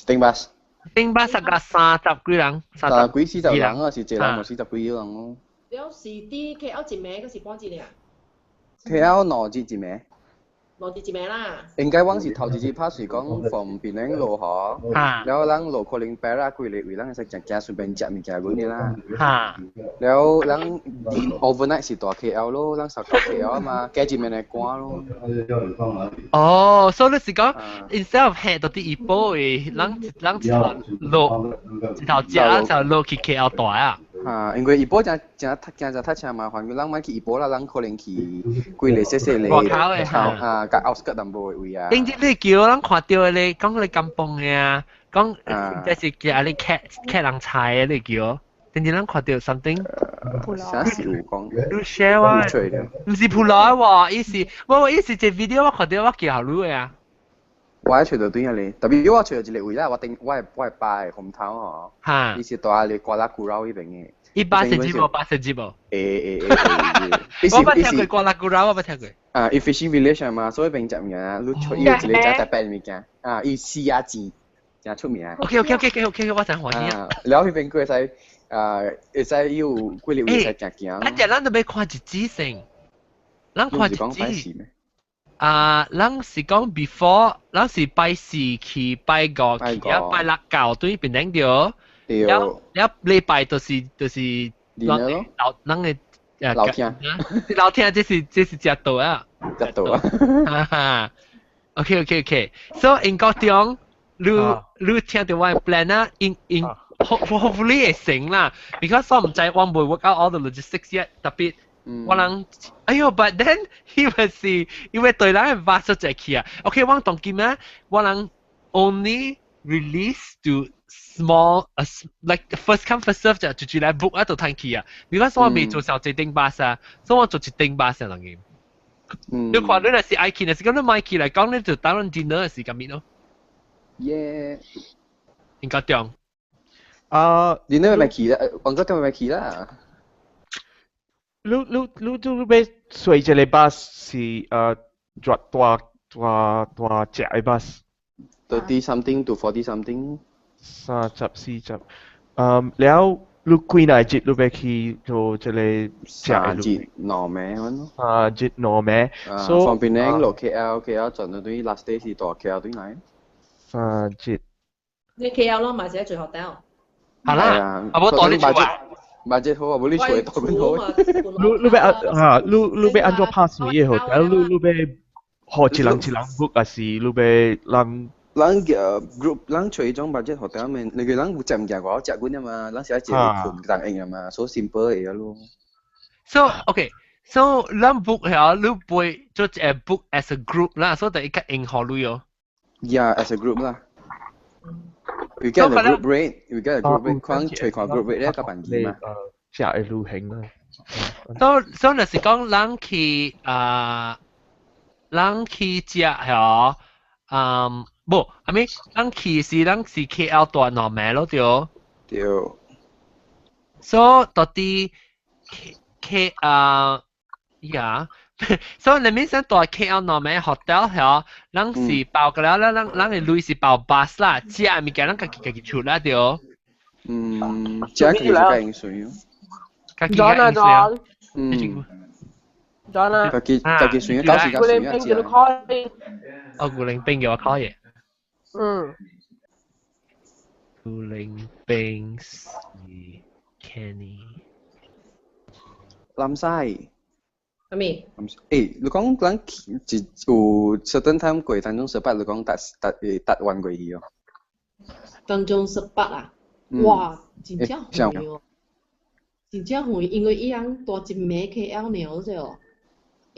一頂巴士。頂巴士個三十幾人，三十幾四十人啊，是一人無四十幾個人咯。了是佇 KL 一暝，閣是半日爾？ KL 兩日一暝。兩日一暝啦。應該阮是頭一日拍是講從檳城落河，了咱落可能白啦幾個位，咱會使食食順便食物件阮的啦。了咱 overnight 是蹛 KL 咯，咱十到 KL 啊嘛，加一暝來趕咯。哦，所以你是講，instead of 行到佇怡保的，咱咱一頭落一頭食就落去 KL 蹛啊。哈，因為怡保誠誠塞驚誠塞車麻煩，咱莫去怡保啦，咱可能去幾個細細外口的哈，啊，佮 outskirt 淡薄的位啊。頂日你叫咱看著的咧，講你甘榜的啊，講這是叫你客客人菜的你叫，頂日咱看著 something。啥是有講？你 share 我？毋是普羅喎，伊是我伊是一 video 我看著我叫你的啊。我愛揣著對啊咧，特別我揣著一個位啦，我頂我我爸的 hometown 吼，伊是蹛咧瓜拉古勞彼邊的。伊80集無？八十集無？會會會會。我捌聽過瓜拉古勞，我捌聽過。啊，伊 fishing village 嘛，所以邊食物件，你揣伊有一個誠特別的物件，啊，伊絲仔煎誠出名。 OK，我真歡喜啊。了彼邊閣會使啊，會使有幾個位使行行。啊，這咱都欲看日子先，咱看日子。啊，咱是講 before，咱是拜四去拜五去，啊拜六到對檳城對。對。了了禮拜就是咱老咱的老廳，老廳這是食道啊。食道啊。哈哈。OK，So 英國中，你你聽著我的 plan 啊，應應 hopefully 會成啦，because 我毋知我未 work out all the logistics yet，特別。我人，哎喲，but then 伊咪是因為對人的 bus 就去啊。OK，我當今啊，我人 only release to small, like first come first serve 就直接來 book 啊就通去啊。because 我未做小這頂巴士啊，所以我做一頂巴士人嘅。你看你若是愛去，若是講你莫去來講，你就等咱 dinner 的時間咯。 Yeah。應該中。啊，你那咪去啦，王國中咪去啦。你你你你欲坐這个 bus 是大大大大隻的 bus？ 30 something to 40 something。三十四十，嗯，了你幾若日你欲去做這個三日兩暝咯。三日兩暝，所以方便咧落 KL，KL 轉到對 last day 是蹛 KL 轉來。三日。你 KL 咯，咪是喺住 hotel。好啦，啊無蹛你厝啊。 budget 好啊，無你厝蹛阮好。你你欲啊？你你欲按怎拍算伊個 hotel？你你欲予一人一人 book，還是你欲人？咱個 group，咱揣一種 budget hotel 面，那個咱有食物件我食阮啊嘛，咱是愛一個睏當用啊嘛，所以 simple 的咯。 So okay，so 咱 book 係你會做一個 book as a group 啦，所以就一個用予鐳哦。 Yeah, as a group 啦。We get a group rate, we get a group rate，看揣看 group rate 咧較便宜嘛。食的旅行啦。所所以若是講咱去啊，咱去食係嗯，無，I mean，咱去是咱是 KL 蹛兩暝咯對。對。所以到底 K K 啊，呀，所以你面想蹛 KL 兩暝 hotel 係，咱是包個了，咱咱咱的鐳是包 bus 啦，食物件咱家己家己出啦對。嗯，食家己就較用水。家己較用水啊。嗯。 John 啊。家己家己算，到時較算啊。古靈兵叫你 call。哦，古靈兵叫我 call 嘢。嗯。古靈兵是 Kenny。南西。啥物？誒，你講咱一有 certain time 過丹絨士巴，你講搭搭誒搭彎過去哦。丹絨士巴啊！哇，真正遠哦！真正遠，因為伊人蹛一暝 KL 爾啫哦。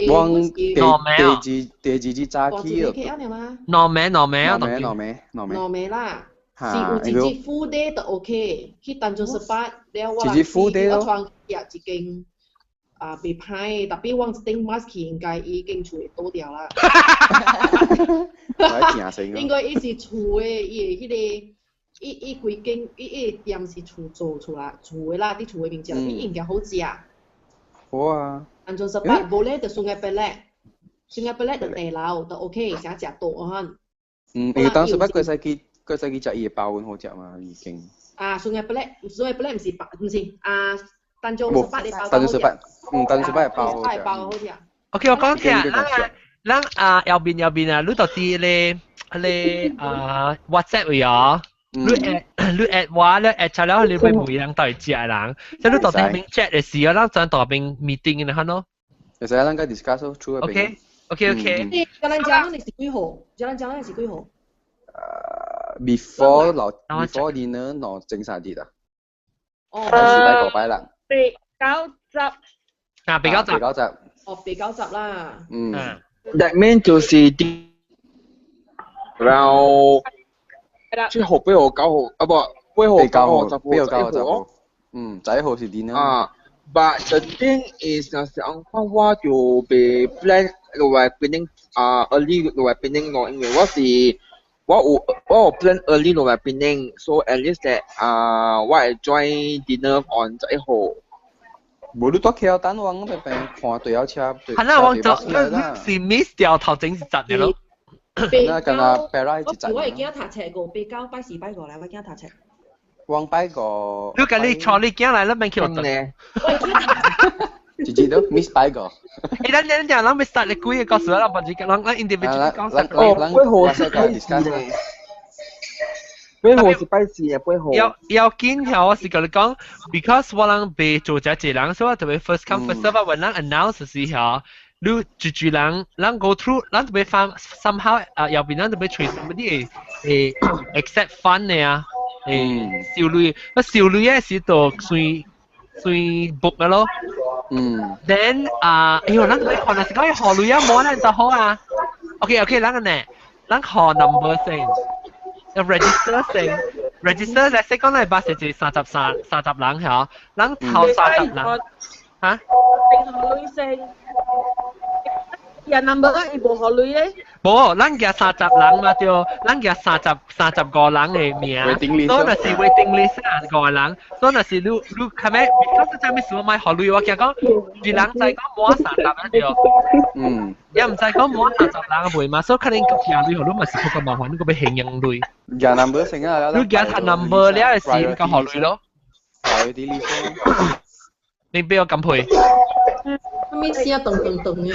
我第第二第二日早起哦。KL 爾嗎？兩暝兩暝啊！兩暝兩暝兩暝。兩暝啦，是有一日 full day 就 OK，去丹絨士巴了我一日 full day 我帶一間啊，袂歹，特別我一頂 bus 去應該已經厝會倒掉啦。應該伊是厝的，伊的彼個，伊伊規間，伊伊個店是厝做出來，厝的啦，佇厝的面食，伊應該好食。好啊。丹絨士巴，無咧就 Sungai Pelek，Sungai Pelek 就地樓就 OK，成食多漢。嗯，因為丹絨士巴會使去佢使去食伊的包阮好食嘛，已經。啊，Sungai Pelek，Sungai Pelek 唔是白，唔是啊，丹中十八的包。丹中十八，嗯，丹中十八的包好食。包好食。 OK，我講聽，咱咱啊，右邊右邊啊，你到啲咧咧啊 WhatsApp 位哦。你 add 你 add 我，你 add 出了，你會每人到食人，即係你到啲邊 chat 的時候，咱轉到邊 meeting 嘅咯。會使咱個 discuss 咯，出 OK OK OK。 Jalan jalan 你是幾號？Jalan jalan 是幾號？Before 落 before dinner 落整三日啊。哦。是拜個拜啦。比較集。啊，比較集。比較集。哦，比較集啦。嗯。 That mean 就是然後7號、8號、9號，啊不，8號、9號、10號、11號。嗯，11號是 dinner。啊，but the thing is，若是按看我就被 plan 落來變成啊 early 落來變成咯，因為我是我有我有 plan early 落來變成，so at least that 啊我會 join dinner on 11號。無你蹛 KL 等我，我白看對頭車。係啦，我就是 miss 掉頭前是十嘅咯。那敢若白來一我我會驚讀冊五，拜九拜四拜五來，我驚讀冊。往拜五。你甲你帶你囝來，咱免去學堂。直接都 miss 拜五。欸，咱咱咱，咱欲 start 你幾個故事，咱別只咱咱 individual 講。哦，8號是拜四咧。8號是拜四啊，8號。要要緊條，我是共你講，because 我人袂做這濟人，所以我特別 first come first serve。when 咱 announce 時候，你一住人，咱 go through，咱特別翻 somehow 啊，右邊咱特別找什麼啲會 accept fund 的啊，會收鐳，那收鐳的時就算算 book 嘅咯。嗯。 Then 啊，哎呦，咱特別看是講何鐳啊，無咱就好啊。OK OK，咱個呢，咱號 number 先。要 register 先，register 嚟先講嚟巴是3330人嚇，咱頭30人嚇。定號鐳先。人 number 伊無予鐳咧。無，咱寄三十人嘛對，咱寄35人的名，所以若是 waiting list 啊五個人，所以若是你你較尾，because 這咩事我買予鐳，我驚講，一人知講滿三十啊對。也毋知講滿三十人袂嘛，所以可能寄鐳予你嘛是比較麻煩，你閣欲還用鐳。寄 number 先啊，你寄他 number 了的時，你較予鐳咯。 Priority list。你俾我撳配。咩聲咚咚咚嘅？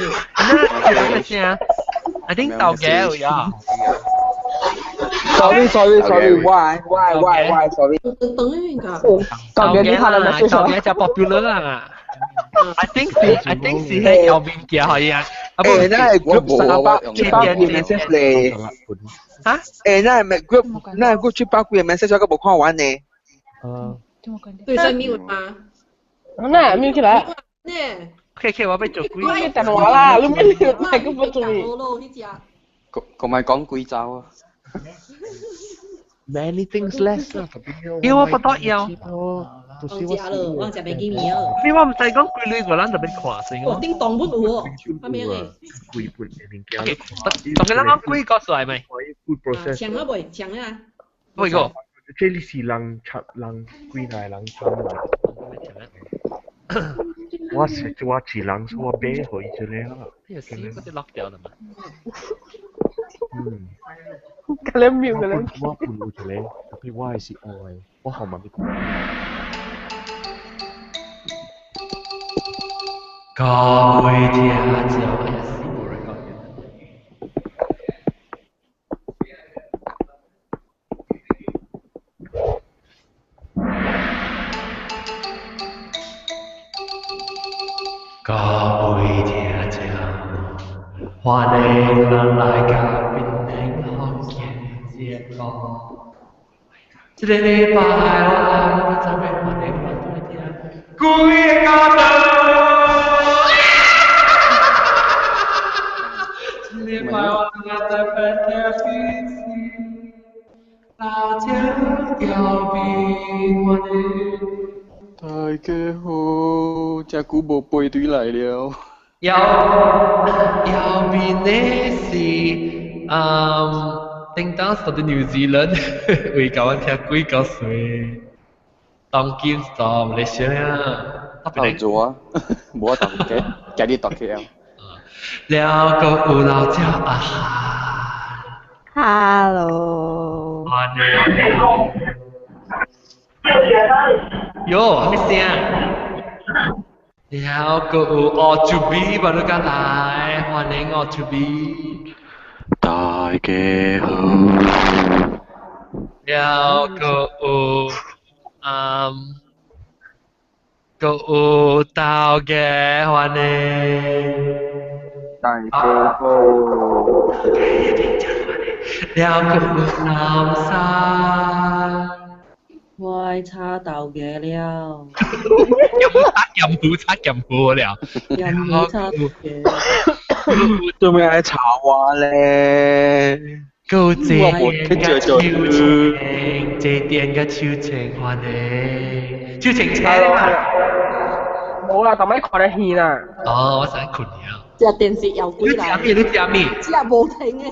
咩聲？I think 豆嘅有呀。 Sorry sorry sorry why why why why sorry。咚咚咚嘅㗎。豆嘅啦，豆嘅就 popular 啦。I think 是喺右邊嘅可以啊。誒，那係 group 300 700幾 message 咧。嚇？誒，那係咪 group？那係 group 700幾 message 我個無看完呢。對，所以 mute 嘛。那 mute 起來。呢？ OK OK，我欲做鬼。你電話啦，你咩你個不注意。同埋講貴州啊。 Many things less 啦，特別因為我不得要。我食了，我食袂記麵哦。你我毋知講幾類個，咱特別看先。我叮當本有哦，啥物嘅？貴本嘅物件。 OK，同佢咱講幾個出來未？搶啊未？搶啊！幾個？這裡是人插人幾內人參來。我是我一人，所以我買予伊一個啦。呢個死，我啲 lock 掉啦嘛。嗯。佢兩秒佢兩。我本有一個，特別我的是愛，我後面要講。各位聽眾，哎呀，死無人講嘢。各位聽眾，歡迎咱來到檳城福建節目。這個禮拜我咱就欲歡迎咱來聽鬼個頭。這禮拜我咱在白天飛機，老家調兵我的。大家好，這久無排隊來了。右右邊的是叮當是佇 New Zealand，為教阮聽鬼故事。當今在馬來西亞，頭做啊，無當嘅，家己讀起啊。了個有老鳥啊哈，Hello，歡歡迎。喲，咩聲？了個有 O to B 吧，你敢來？歡迎 O to B。大家好。了個有，個有豆嘅歡迎。大家好。了個有南山。我炒豆嘅了。任胡炒任胡了。任胡炒豆嘅。做咩愛炒我咧？高這嘅秋情，這電嘅秋情歡迎。秋情車嘛？冇啦，但係看得戲啦。哦，我想困了。食電視又鬼來。你食咩？你食咩？食無停嘅。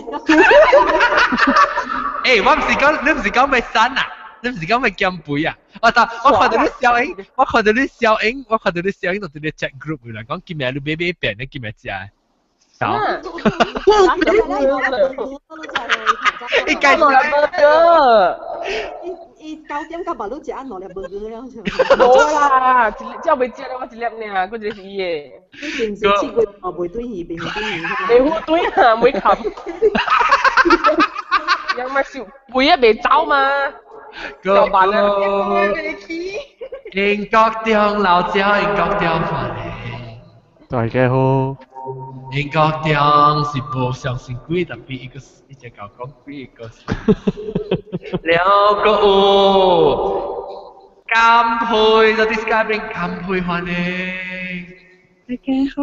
欸，我唔是講，你唔是講欲瘦啊？你唔是講欲減肥啊？我當我看到你小英，我看到你小英，我看到你小英就佇咧 chat group 來講，今日你買買變，你今日食。走。你介紹伊9點到目你食兩粒無了。無啦，一只未食了，我一粒爾，閣一個是伊的。你平時7月哦，袂對魚，袂對魚。袂好對啊，袂冚。ยังมาสิ肥啊，袂走嘛。個英國中老椒，英國中歡迎。大家好。英國中是無相信鬼，但比一個一隻狗講鬼個。了個有乾杯，就啲嘉賓乾杯歡迎。大家好。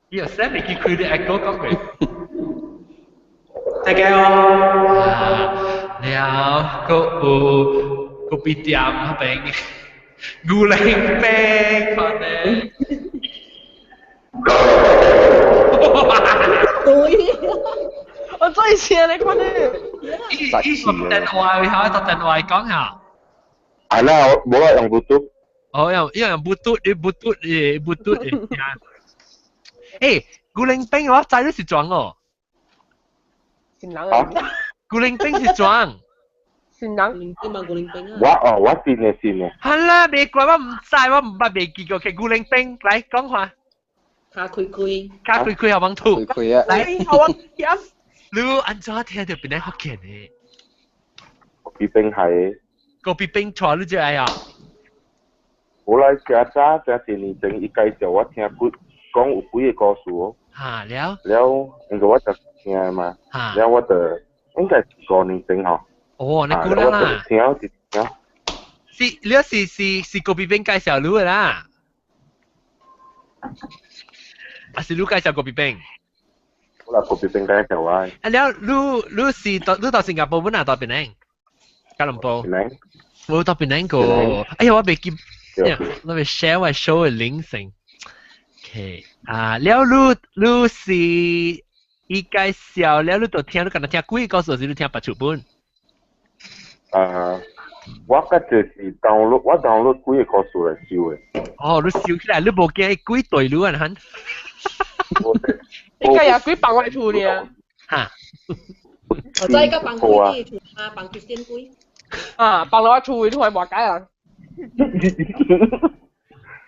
伊個聲未記開啲阿哥講過。大家好。了個有咖啡店那邊牛奶冰歡迎。對，我最似你看你。伊伊個電話，嚇，個電話講下。係啦，冇啦，用 Bluetooth。哦，用用 Bluetooth，你 Bluetooth，誒 Bluetooth 誒。欸，古靈冰我知你是裝哦。新人啊！古靈冰是裝。新人。古靈冰啊！我哦，我信嘅信嘅。係啦，別怪我唔知，我唔捌未見過嘅古靈冰，來講話。卡開開。卡開開，好幫吐。開開啊！來，好啊，你按怎聽到邊個福建的？咖啡冰係。咖啡冰帶你這個啊？我來加早，加一年前，伊介紹我聽幾講有幾個故事哦。嚇了。了，因為我就聽嘛。了我就應該是5年前吼。哦，你估啦。我就聽就聽。是，你是咖啡冰介紹你的啦。啊是你介紹咖啡冰？我來咖啡冰介紹我。啊了，你是到你到新加坡，本來到檳城，吉隆坡。檳城。冇到檳城過。哎呀，我未記，我未 share 我 show 嘅 link 先。OK，啊，了你是伊介紹了，你就聽你敢若聽幾個故事，是你聽白出本？啊，我覺就是 download，我 download 幾個故事來收的。哦，你收起來，你無驚伊鬼對你啊？哈？你今日鬼放我厝呢？哈？我再個放鬼佇厝啊，放佢先鬼。啊，放落我厝，你會無解啊？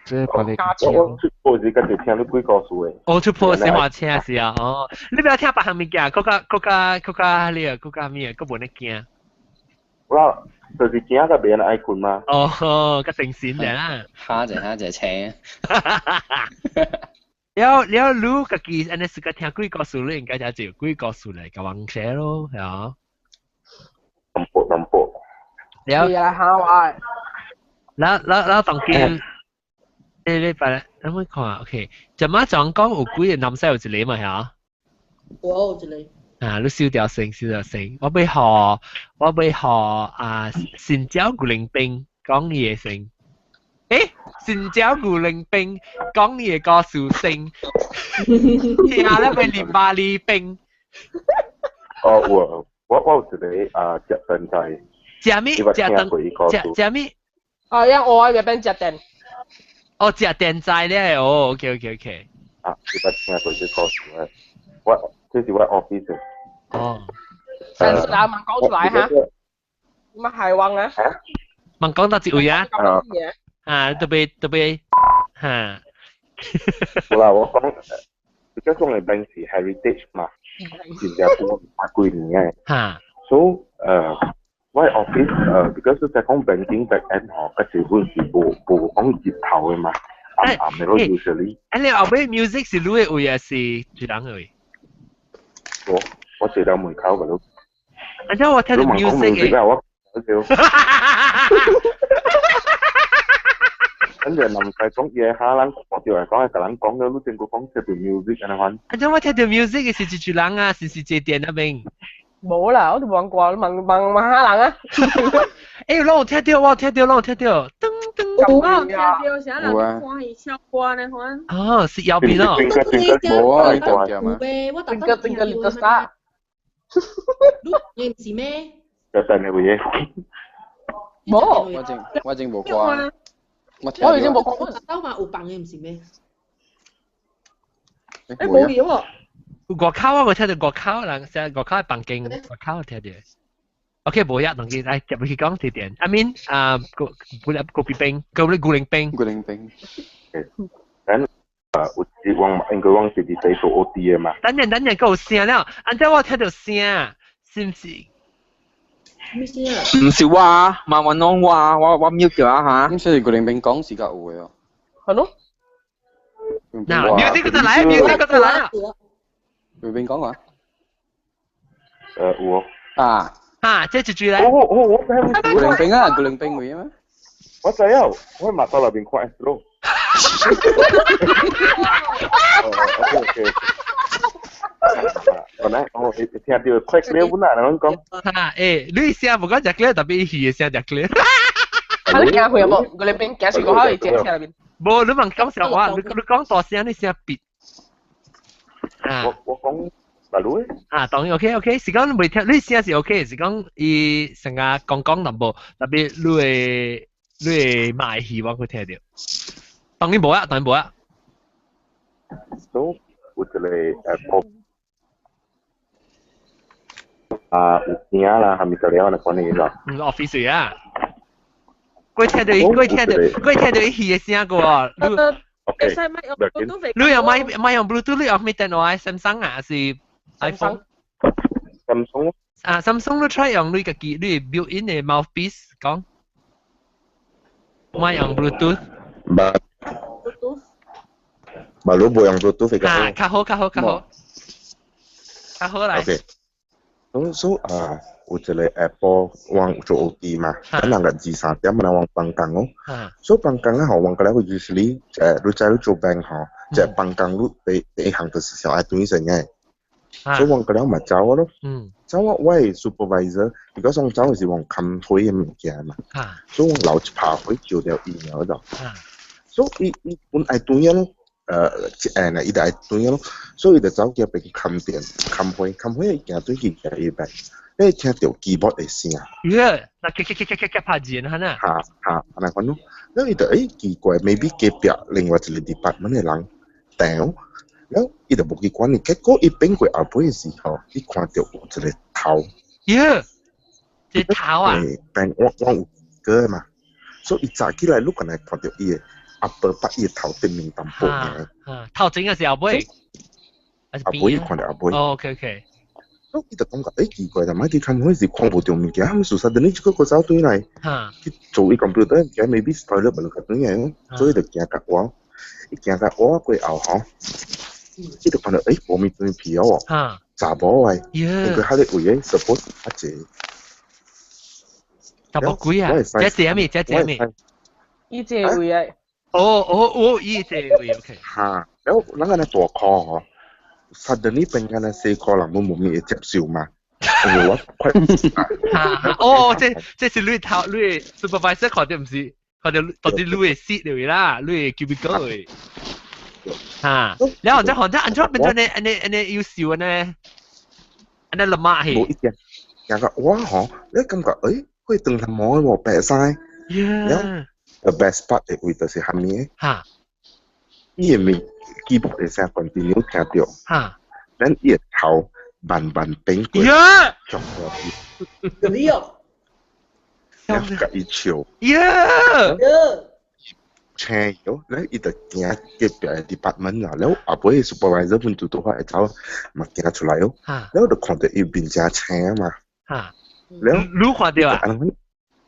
這把你我出破是跟住聽你鬼故事的。我出破是話車是啊，哦，你不要聽別項物件，閣較閣較閣較你啊，閣較咩，閣無咧驚。我就是驚甲別人愛睏嘛。哦，較精神點啦。嚇者嚇者請。了了，你家己按呢時間聽鬼故事，你應該就有鬼故事來共人寫咯，係啊。淡薄淡薄。了。來嚇我。แล้วแล้วแล้ว當今，你禮拜咧，等我看，OK，陣晚講講有幾個男仔有一個嘛，係啊？有一個。啊，你燒掉先，燒掉先，我欲學，我欲學啊，新椒牛奶冰講你的先。欸，新椒牛奶冰講你的故事先。聽咧欲啉巴黎冰。哦，有，我有一個啊，食飯菜。食咩？食飯？食食咩？啊，因我喺入邊食電。哦，食電仔咧，哦，OK。啊，你捌聽過這故事咧？我這是我 office 的。哦。上次啱啱講出來哈。乜海王啊？問講到一位啊？啊，特別特別嚇。冇啦，我講，而家講嘅 bank 是 heritage 嘛，新加坡百幾年嘅。So 我 office because 在講 banking back end 嗬，嗰時本是無無講熱頭嘅嘛，暗暗嘅咯 usually。你後尾 music 是你嘅位還是一人嘅位？我坐到門口嗰度。啊！即我聽到 music 嘅。我跟住林世講嘢下，咱看到嚟講係甲人講咗，你正過講特別 music 安尼款。啊！即我聽到 music 嘅是一人啊，是是這店那邊。冇啦，我哋問過，問問問下人啊。我有聽到，我有聽到，我有聽到，噔噔。有啊，聽到，啥人看伊唱歌呢款？哦，是右邊咯。冇啊，你講嘅咩？我特登聽到嘛。你唔是咩？就等你會嘢。冇。我正無掛。我已經冇講。兜嘛有放嘅唔是咩？冇嘢喎。外口我聽到外口人，成外口嘅房間，外口我聽到。OK，無一，當佢來入去講這點。I mean 啊，個個個別冰，個個古靈冰。古靈冰。等有時我應該我是佇地做 OT 嘅嘛。等陣等陣，夠有聲了，按照我聽到聲，是唔是？咩聲啊？唔是我，慢慢講我，我 mute 咗啊嚇。咁所以古靈冰講是較有嘅哦。係咯。嗱，music 嗰陣來，music 嗰陣來啊。古靈冰講話？有啊。啊，這一句咧。我古靈冰啊，古靈冰會咩？我知啊，我馬到那邊看 S 咯。OK OK。本來我聽到快 clear 本來人講。哈，你聲無講只 clear，特別戲嘅聲只 clear。啊，你行去有冇？古靈冰行去個口，伊正車那邊。無，你問講笑話，你講大聲，你聲別。我講。大佬啊，當然 OK OK，是講你未聽，你聲是 OK，是講伊成日講講淡薄，特別你會賣戲我去聽到。當然無啊，當然無啊。都有一個啊，有聲啦，係咪就了？那款嘢啦。嗯，office 啊。過聽到，過聽到，過聽到伊戲嘅聲個喎。 OK。你用買用 Bluetooth，你用咩電話？Samsung 啊，還是 iPhone？ Samsung。啊，Samsung 你 try 用你家己，你 built-in 嘅 mouthpiece 講，買用 Bluetooth。 Bluetooth。嘛，你無用 Bluetooth 嘅。啊，較好較好較好，較好來。 OK。咁所啊，有一個 Apple 我做 OT 嘛，咁人個2、3點人往放工哦。所以放工啊，吼，我個咧會 usually 你知你做 bank 吼，即係放工你第一項就是小愛轉先嘅。所以我個了嘛走咯。走我我係 supervisor，如果想走是往冚火嘅物件嘛。所以我留一拍火照掉伊了就。所以伊伊本愛轉咯。一按啊，伊就愛轉咯，所以伊就走去邊冚電、冚火、冚火，伊行對去行伊邊，你聽到 keyboard 的聲。耶！那咔咔咔咔咔拍鍵，哈呐。哈哈，按呢款咯。แล้ว伊就奇怪，maybe 隔壁另外一個 department 的人掉，แล้ว伊就無去管伊，結果伊變過後尾的時候，伊看到有一個頭。耶！這頭啊！病我有個嘛，所以伊早起來，你可能看到伊的。阿伯把伊頭頂面淡薄嘅，頭前還是後尾？後尾看到後尾。哦，OK OK。所以伊就感覺奇怪，但係佢看開是看無到物件，咁事實等你這個個走對來，去做伊 computer 物件，maybe toilet 無落個對來哦，所以就行甲我，伊行甲我過後吼，伊就看到無物轉皮哦，查某的，因為佢喺個位 suppose 較濟。查某鬼啊！這是啥物？這是啥物？伊這位啊。哦哦哦，伊這位 OK。哈，然後咱個大箍吼，suddenly 變間細箍人攏無物會接受嘛。我快。哈，哦，這是你頭你 supervisor 看到毋是，看到到底你會 seat 入去啦，你會 cubicle 的。哈，然後再看這按怎變做呢？按呢按呢優秀呢？按呢立馬去。無一點，然後我吼，你感覺會長頭毛喎，白曬。 Yeah。 The best part 的位就是蝦米？哈，伊的面 keyboard 的聲 continue 聽到。咱伊的頭慢慢變過。呀！向過去。你哦。了佮伊笑。呀！青咗，咧伊就行隔壁的 department 啦，了後尾 supervisor 本拄拄好會走，嘛行出來哦，了就看到伊面誠青嘛，了你看到啊？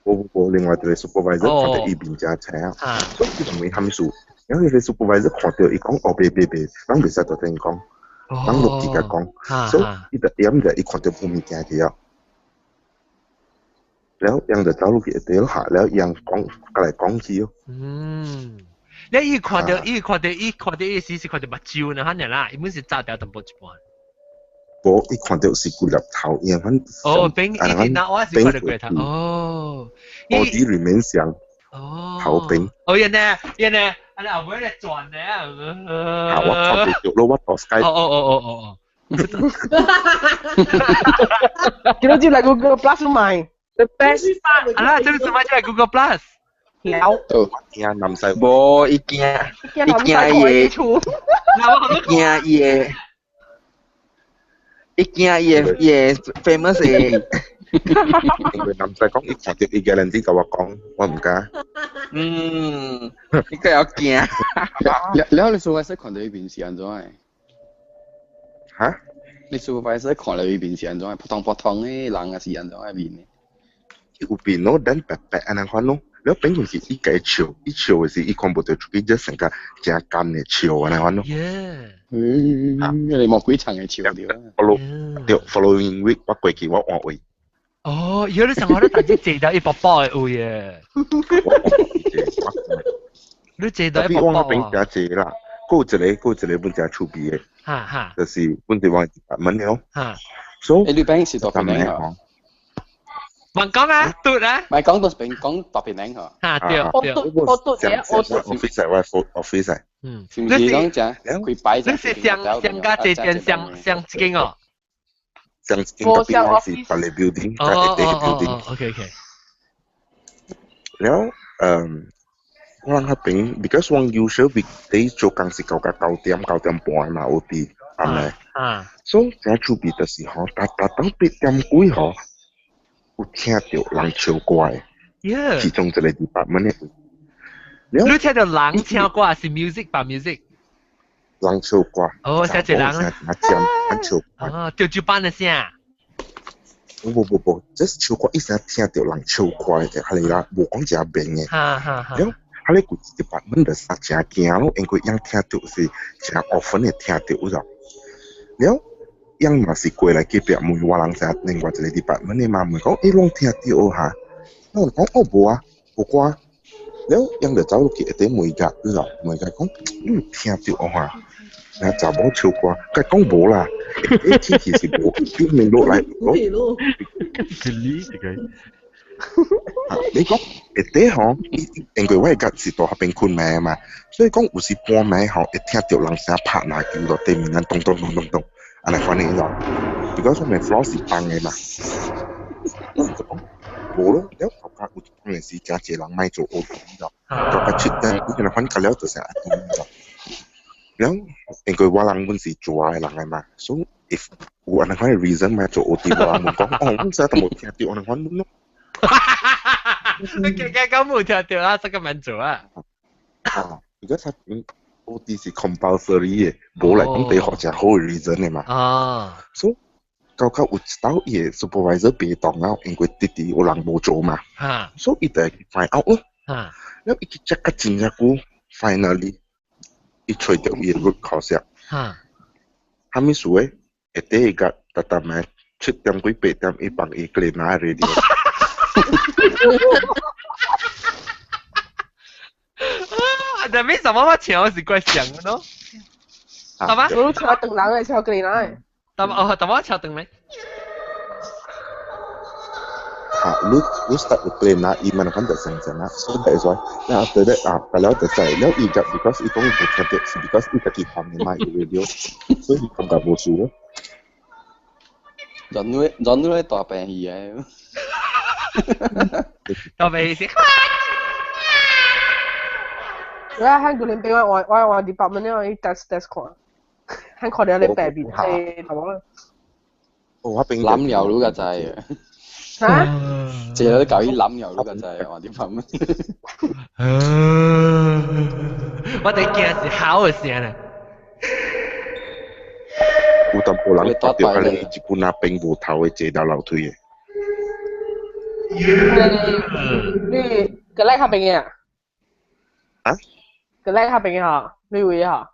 無無，另外一個 supervisor 看到伊面誠青啊，所以伊就問啥物事，了彼個 supervisor 看到伊講哦，別別別，咱袂使大聲講，咱落去共講，所以伊就點就伊看到無物件去啊。了，𪜶就走落去下底下，了𪜶講過來講去哦。嗯，你伊看到伊看到伊看到伊時是看到目睭呢，可能啦，伊本是紮掉淡薄一半。無，伊看到是規粒頭，伊反哦，邊伊那我是看到規頭哦。我佇裡面上。哦。頭邊。哦，原來原來，啊，後尾咧轉咧。啊，我看袂著咯，我到 Skype。哦哦哦哦哦。叫你接來 Google Plus 買。 The best part 啊！這個什麼叫 Google Plus？有。驚南西。無，伊驚，伊驚伊的，伊驚伊的，伊驚伊的伊的 famous 的。因為南西講，伊看著伊個人啲共我講，我毋敢。嗯，伊閣會驚。了，你 supervisor 看著伊面是按怎的？哈？你 supervisor 看著伊面是按怎的？撲通撲通的人抑是按怎的面的？有變咯，等白白按呢款咯。了變成是伊家笑，伊笑的時，伊看無著出去，就成個誠乾的笑按呢款咯。嗯，你魔鬼層的笑對啊。 Follow 對，following week 我過去我換位。哦，如果你上我都突然坐到一包包的位耶。你坐到一包包。我那邊誠濟啦，閣有一個，閣有一個本誠趣味的。哈哈。就是本地我門了。哈。所以你邊是大邊吼？問講啊，嘟啊！唔係講到邊講特別靚嗬。嚇對對。我嘟嘅，我嘟。 office 我 office。嗯。是唔是講講佢擺？你是上上家這間上上一間哦？上一間特別我是別個 building，加一個 building。 OK OK。了，嗯，我人彼邊，because 我 usual weekday 做工是到9點9點半嘛，OT，係咪？啊。所以誠趣味就是吼，逐逐當8點幾吼。有聽到人唱歌的，其中一個 department 的。你聽到人唱歌是 music 吧 music？人唱歌。哦，寫一人。啊，尖唱歌。哦，吊酒班的聲。無無無，這是唱歌，伊聲聽到人唱歌的，係啦，無講誠明的。哈哈哈。了，啊，你規 department 就啥誠驚咯，因為𪜶聽到是誠 often 會聽到有了。𪜶嘛是過來隔壁問我人啥，另外一個 department 的嘛問講，欸，攏聽著哈？我就講，哦，無啊，無歌。了，𪜶就走落去下底問甲，你知問甲講，你有聽著哈？那查某唱歌，佮講無啦，欸，天氣是無，表面落來，咯。是你這個。你講下底吼，因為我會甲是佇彼邊睏暝嘛，所以講有時半暝吼會聽著人聲拍籃球落地面，咚咚咚咚咚。按呢款的咯，because 我們 floor 是崩的嘛，我就講無咯，了頭家有當陣時誠濟人莫做 OT 咯，到到7點幾可能反了就是阿弟咯。了，因為我人阮是做的人來嘛，所以 if 有按呢款的 reason 莫做 OT，我人會講哦，阮啥都無聽著按呢款咯。你驚驚講無聽著啊，這個免做啊。啊，because 他 OT 是 compulsory 的，無來講得學誠好的 reason 的嘛。啊，所以到到有一道伊的 supervisor 袂當啊，因為直直有人無做嘛。所以伊就 find out 咯。了伊去 check 較真正久，finally 伊揣著伊的 root cause。啥物事咧？下底伊共逐逐暝7點幾8點，伊放伊 clean radio。但係什麼我唱是怪像的咯？係嘛？我唱鄧人嘅，唱佢嚟。但哦，但我唱鄧嚟。嚇！你 start to clean 啦，伊慢慢就成成啦，所以that's why。然後 after that 啊，了就使了伊個 because 伊講無聽著是 because 伊家己放的嘛伊 radio，所以伊感覺無事咯。人都大病去嘅。大病去。我喺古林俾我我我 department 咧，我 test test 看，喺看到你病面係頭啦。我邊諗了你個知。嚇？這個都搞伊諗又，你個就係話點諗？我哋驚是好嘅聲啊！有淡薄人看到安尼一本仔冰無頭的坐到樓梯的。你個叻較邊嘅啊？啊？個叻較邊嘅嗬？你位嗬？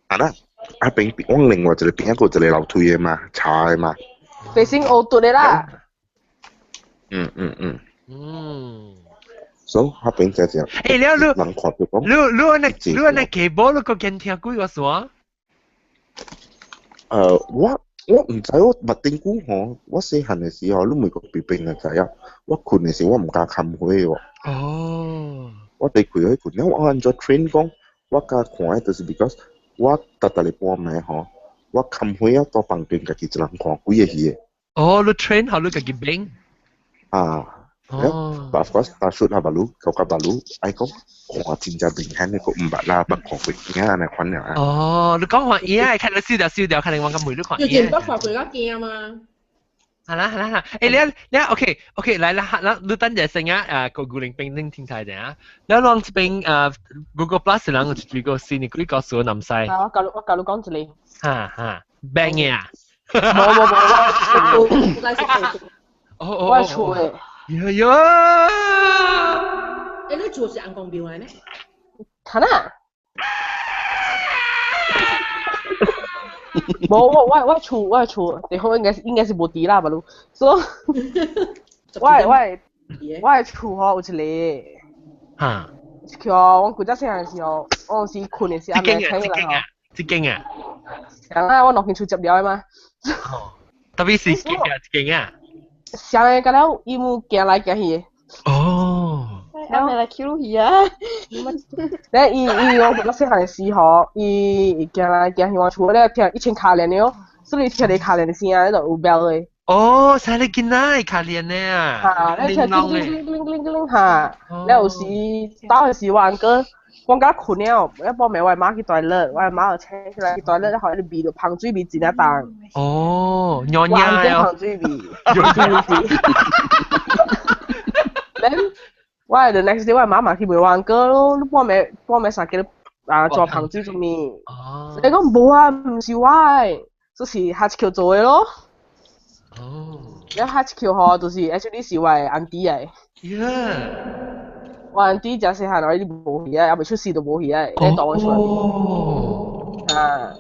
啊啦，啊邊我另外一個邊一個一個樓梯的嘛，茶的嘛。地先烏嘟的啦。嗯嗯嗯。嗯。所以嗰邊就係。欸，你人看到講。你你你那幾波你個見聽幾個線？我毋知我捌頂久吼，我細漢的時候，你每個邊邊就知影。我睏的時我毋敢冚火喎。哦。我佇開去睏，了我按怎 train 講，我敢看的就是 because 我逐逐日半暝吼，我冚火啊，到房間家己一人看幾个戲的。哦，你 train 好你家己變。啊。哦。 But of course，大叔啊，巴魯，舊甲巴魯，愛講看真正明顯的個毋捌啦，捌看過影按呢款爾啊。哦，你講看影，看你燒掉燒掉，看你我咁梅你看影。以前捌看過較驚嘛。係啦係啦係啦，欸你 OK OK 來啦，啦你等陣先啊，個古靈冰丁聽睇下啊，你啷這邊Google Plus 人有一個新的幾個數南西。啊，我教你講一個。哈哈，病嘅啊？冇冇冇，我我我厝的。喲喲！欸，你厝是紅光廟來咩？睇啦。無我我我厝我厝，地方應該是無佇啦，嘛路。所以，我厝吼有一個。哈。叫我古早細漢時候，我有時睏的時，阿妹請起來吼。這間啊？人啊，我兩間厝接了的嘛。哦。特別是這間啊。上個敢了，伊姆行來行去的。哦。阿妹來 Q 去啊！咧伊伊我古早細漢的時候，伊行來行去我厝咧聽以前敲鈴的哦，所以聽咧敲鈴的聲，迄就有 bell 的。哦，使你囡仔敲鈴的啊！哈，咧聽叮叮叮叮叮叮哈，咧有時到的時我翁哥，我敢睏了，一半暝我媽去 toilet，我媽就請起來去 toilet，予伊味著芳水味真正重。哦，娘娘啊！芳水味，是毋是？then 我 the next day 我媽嘛去問我翁哥咯，你半暝半暝三更啊做芳水做物？哦。你講無啊，毋是我的，這是下一橋做的咯。哦。了下一橋吼，就是 actually 是我的 auntie 來。 Yeah。我 auntie 誠細漢，伊無去啊，猶未出世就無去啊，咧當我出來。哦。啊。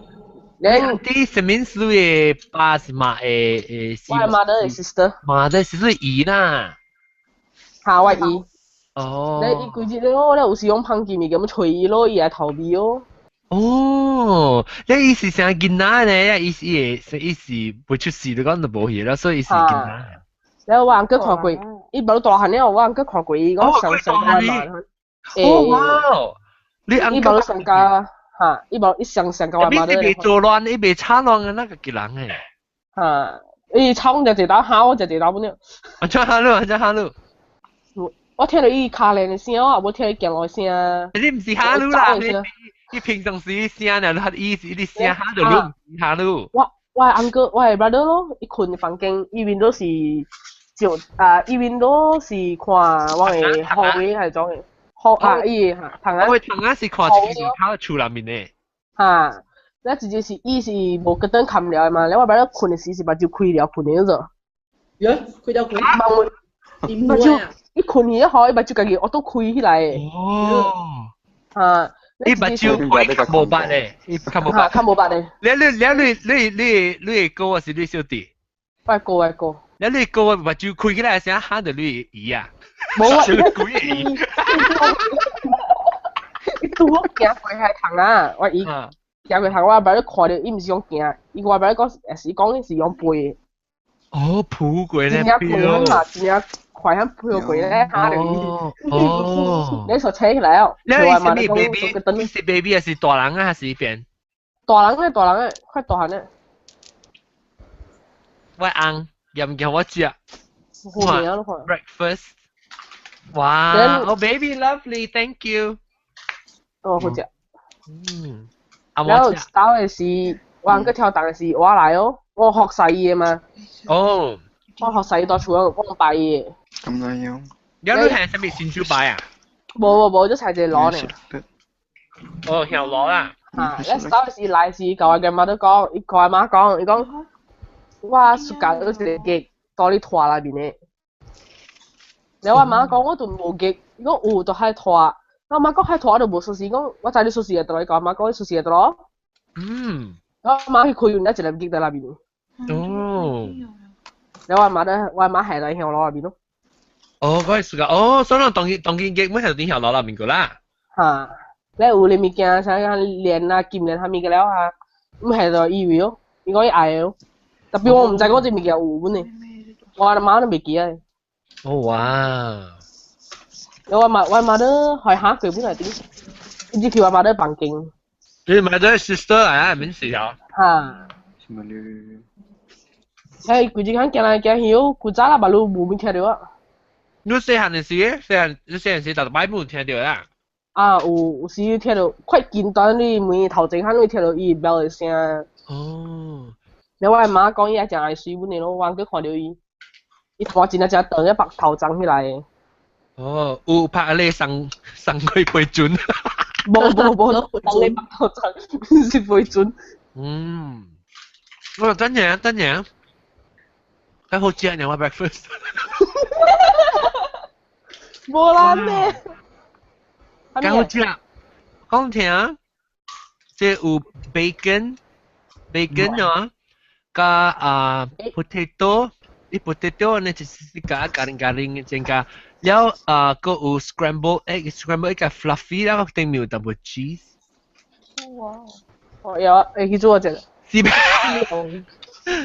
你 auntie 什麼是你的爸是媽的的？我的 mother 的 sister。 mother 是你姨啦。哈，我姨。哦。咧伊規日咧，我咧有時用芳香物件欲揣伊咯，伊會逃避哦。哦，你伊是啥囡仔呢？伊是伊是伊是袂出世就講就無去啦，所以伊是囡仔。然後我翁哥看過，伊無大漢了，我翁哥看過伊，講上上我媽。哦哇！你翁伊無上加哈，伊無伊上上加我媽。伊袂做亂，伊袂吵亂的那個一人誒。哈，伊吵我就一道，喊我就一道不了。啊，怎喊你？怎喊你？我聽到伊敲鈴的聲，我也無聽伊行路的聲。你毋是喊你啦，你平常時聲呢，你伊是你聲喊就你毋是喊你。我的翁哥，我的 brother 咯，伊睏房間，伊面都是就啊，伊面都是看我的後尾還是怎的？後啊，伊哈，窗仔。我窗仔是看一個靠厝內面的。哈，那直接是伊是無個燈冚了的嘛，了我 brother 睏的時是目睭開了睏的嗰種。喲，開了睏。目睭伊睏去吼，伊目睭家己我都開起來的。哦。啊。伊目睭開較無捌咧，伊較無捌。較無捌咧。你你你你你哥還是你小弟？我哥我哥。你你哥目睭開起來時，喊著你姨啊。無啊，鬼姨。伊拄好行過遐窗啊，我姨行過窗，我阿伯看著伊毋是講行，伊我阿伯講是講是用背。哦，抱過咧。真正背很嘛，真正快很抱過咧，嚇著伊。哦。你說扯起來哦。你是咩 baby？你是 baby 還是大人啊？還是邊？大人咧，大人咧，快大漢咧。我翁嫌叫我食。哇！Breakfast。哇！Oh baby lovely，thank you。哦，好食。嗯。然後打的是，我翁個跳動的是我來哦，我學細的嘛。哦。我學細大厝，我拜伊的。咁樣。有你係啥物新手牌啊？無無無，就採一個螺呢。哦，曉螺啦。啊，你當時來時，舊我嘅媽都講，伊舊阿媽講，伊講，我暑假都一個月到你拖內面的。然後我媽講，我都無月，伊講有就喺拖。我媽講喺拖都無鎖匙，講我知你鎖匙喺倒，伊講阿媽講你鎖匙喺倒。嗯。我媽去開完，一粒月在內面。哦。然後我媽咧，我媽係在響樓內面咯。哦，嗰個暑假，哦，所以當當當見月，每係點響樓內面個啦。嚇！你有啲物件，啥個鏈啊、金鏈啥物個了啊，唔係就以為咯，伊講伊愛咯。特別我唔知講這物件有本呢，我阿媽都未記啊。哦哇！我媽我媽都係下佢本來點，一直去我媽都房間。你買咗 sister 嚟啊？免事啊。嚇！什麼咧？嘿，規日間行來行去，古早啦，馬路無面聽到啊。你細漢的時，細漢你細漢時，逐擺冇聽到啦。啊，有有時聽到快近端你門頭前，你聽到伊飆的聲。哦。然後我媽講伊也誠愛水本的咯，我閣看到伊，伊頭真正誠長，一白頭長起來的。哦，有拍你送送過批准。無無無，人你白頭長，是批准。嗯。我等陣等陣，較好食呢，我 breakfast。無啦咩？較好食，講聽，這有 bacon，bacon 啊，加啊 potato，伊 potato 呢就是加加零加零增加，了啊閣有 scramble egg，scramble egg 較 fluffy，然後頂面有淡薄 cheese。哇！哦，有啊，會去做這個。四百，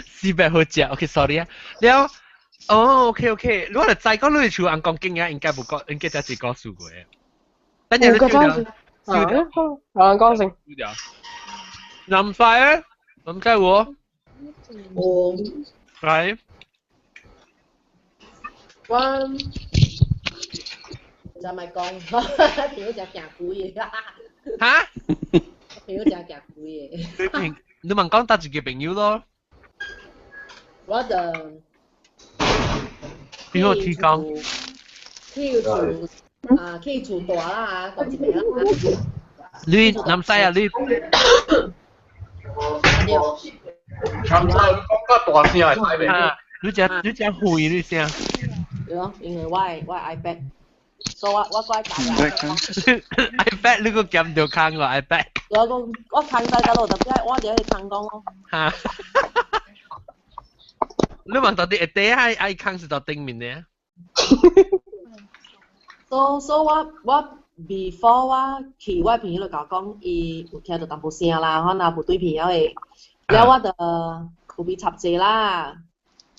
四百好食，OK，sorry 啊，了。哦，OK OK，如果你再講你像紅光景啊，應該無講，應該才是講數過。等陣你笑掉，笑掉，紅光先。笑掉。南西咧，南西我。我。來。我。就咪講，朋友食行鬼的。哈？朋友食行鬼的。你朋，你問講搭一個朋友咯。我就。邊個提供？去厝啊，去厝大啦，大一個啦。你南西啊，你。南西講較大聲會使袂？啊，你只你只遠你聲。對咯，因為我我 iPad，所以我我怪大。 iPad 你個夾到空個 iPad。我講我空在得咯，特別我就去空講咯。嚇！你問到底下底愛愛空是到頂面的？所所以我我 before 我去，我朋友就甲我講，伊有聽到淡薄聲啦，可能無對朋友的，了我就有被插濟啦，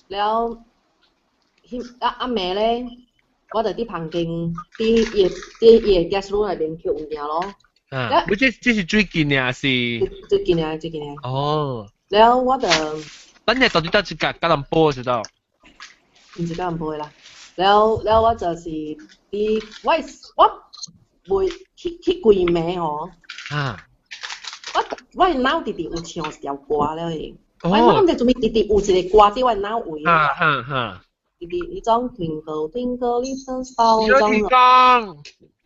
了，迄啊暗暝咧，我就佇房間，佇伊佇伊的 guest room 內面抾物件咯。啊，不，這這是最近的還是？最近的，最近的。哦。了我就。等下到底到一個吉隆坡知道？毋是吉隆坡啦，了了我就是佇我我袂去去規暝吼。啊！我我腦直直有唱一條歌了去，我腦毋知做物直直有一個歌佇我腦位。啊哈哈！直直彼種 Twinkle Twinkle Little Star 彼種。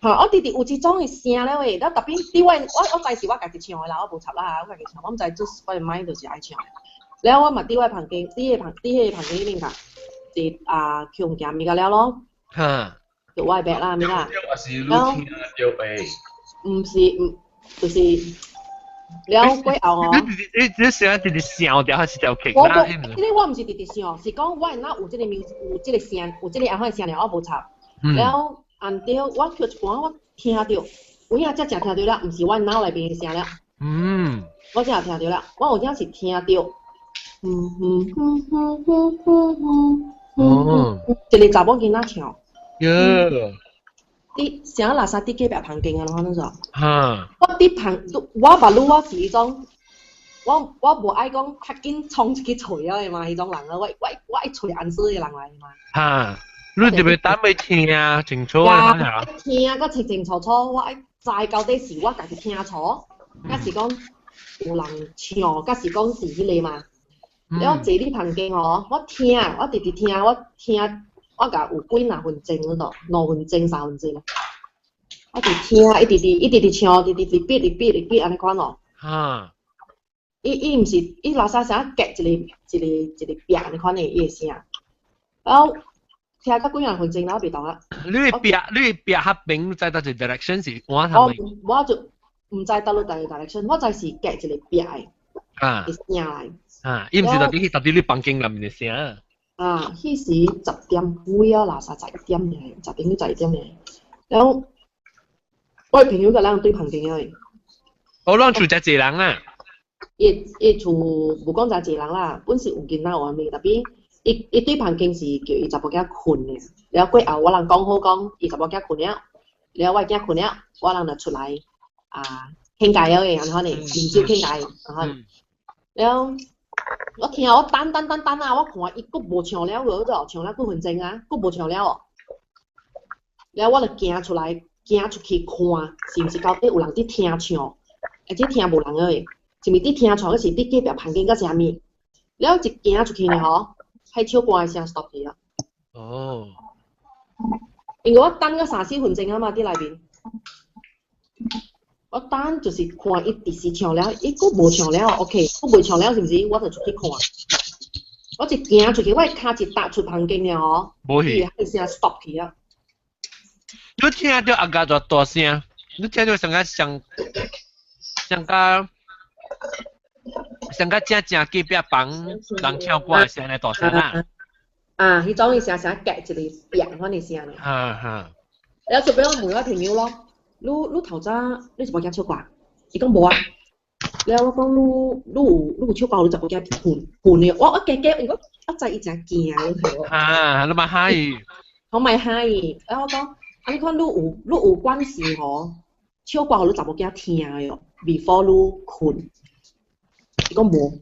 嚇！我直直有這種的聲了喂，了特別佇我我我知是我家己唱的啦，我無插啦，我家己唱，我毋知做我的麥就是愛唱。了我嘛佇我房間，佇彼個房，佇彼個房間彼邊甲，是啊，抾物件物個了咯。嚇！就我的白啦，物啦。還是你聽到的？毋是，毋就是了過後哦。你你想直直想掉還是條劇？我無，這個我毋是直直想，是講我腦有這個有這個聲，有這個按款聲了，我無插。了，按對，我抾一半，我聽著，有影才正聽著了，毋是我腦內面的聲了。嗯。我才聽著了，我有影是聽著。嗯嗯嗯嗯嗯嗯嗯，一個查某囡仔唱。喲。佇啥垃圾佇隔壁房間啊？喏，怎哈。我佇旁，我目女我是彼種，我我無愛講較緊衝出去揣了的嘛，彼種人啊，我我我愛揣安說的人來的嘛。哈，你特別等欲聽啊，清楚啊，聽啊，閣清清楚楚，我愛知到底是我家己聽錯，抑是講有人唱，抑是講是彼個嘛。了坐佇房間吼，我聽，我直直聽，我聽我共有幾若分鐘嗰度，2分鐘3分鐘。我直聽，一直佇一直佇唱，直直 repeat repeat repeat 按呢款哦。伊伊毋是，伊垃圾聲夾一个一个一个壁按呢款的伊的聲，然後聽到幾若分鐘，然後袂動啊。你壁較明，你知佗一 direction 是我我係咪？我就毋知佗落佗个 direction，我知是夾一個壁的的聲來。啊！伊毋是佗佇你房間內面的聲。啊，彼時10點幾啊，垃圾11點爾，10點幾11點爾。然後我的朋友佮咱對旁邊的。我攏厝才一人啊。伊伊厝無講誠濟人啦，本是有囡仔有啥物，特別伊伊對旁間是叫伊查某囝睏的。了過後我人講好講，伊查某囝睏了，了我的囝睏了，我人就出來啊傾偈了的，按呢飲酒傾偈，按呢。了我聽我等等等等啊，我看伊閣無唱了個，唱了幾分鐘啊，閣無唱了哦。了我就行出來，行出去看，是毋是到底有人佇聽唱，而且聽無人個，是毋是佇聽唱，抑是佇隔壁房間抑是啥物？了一行出去呢吼，彼唱歌的聲 stop 去啊。因為我等咗三四分鐘啊嘛，佇內面。我等就是看伊直時唱了，伊閣無唱了，OK，閣袂唱了是毋是？我就出去看。我一行出去，我的跤一踏出房間了吼，無去伊的聲 stop 去啊。你聽著阿家就大聲，你聽著上個上上個上個正正隔壁房人唱歌的聲來大聲啦。啊，彼種伊聲聲夾一個壁款的聲呢。哈哈。了就俾我問我朋友咯，你你頭早你是無驚唱歌？伊講無啊。了我講你你有你有唱歌，你就無驚睏睏的。我我加加，因為我知伊誠驚，你聽無？啊，你嘛嚇伊。我嘛嚇伊。了我講，啊你看你有你有關係吼，唱歌予你查某囝聽的哦，before 你睏。伊講無。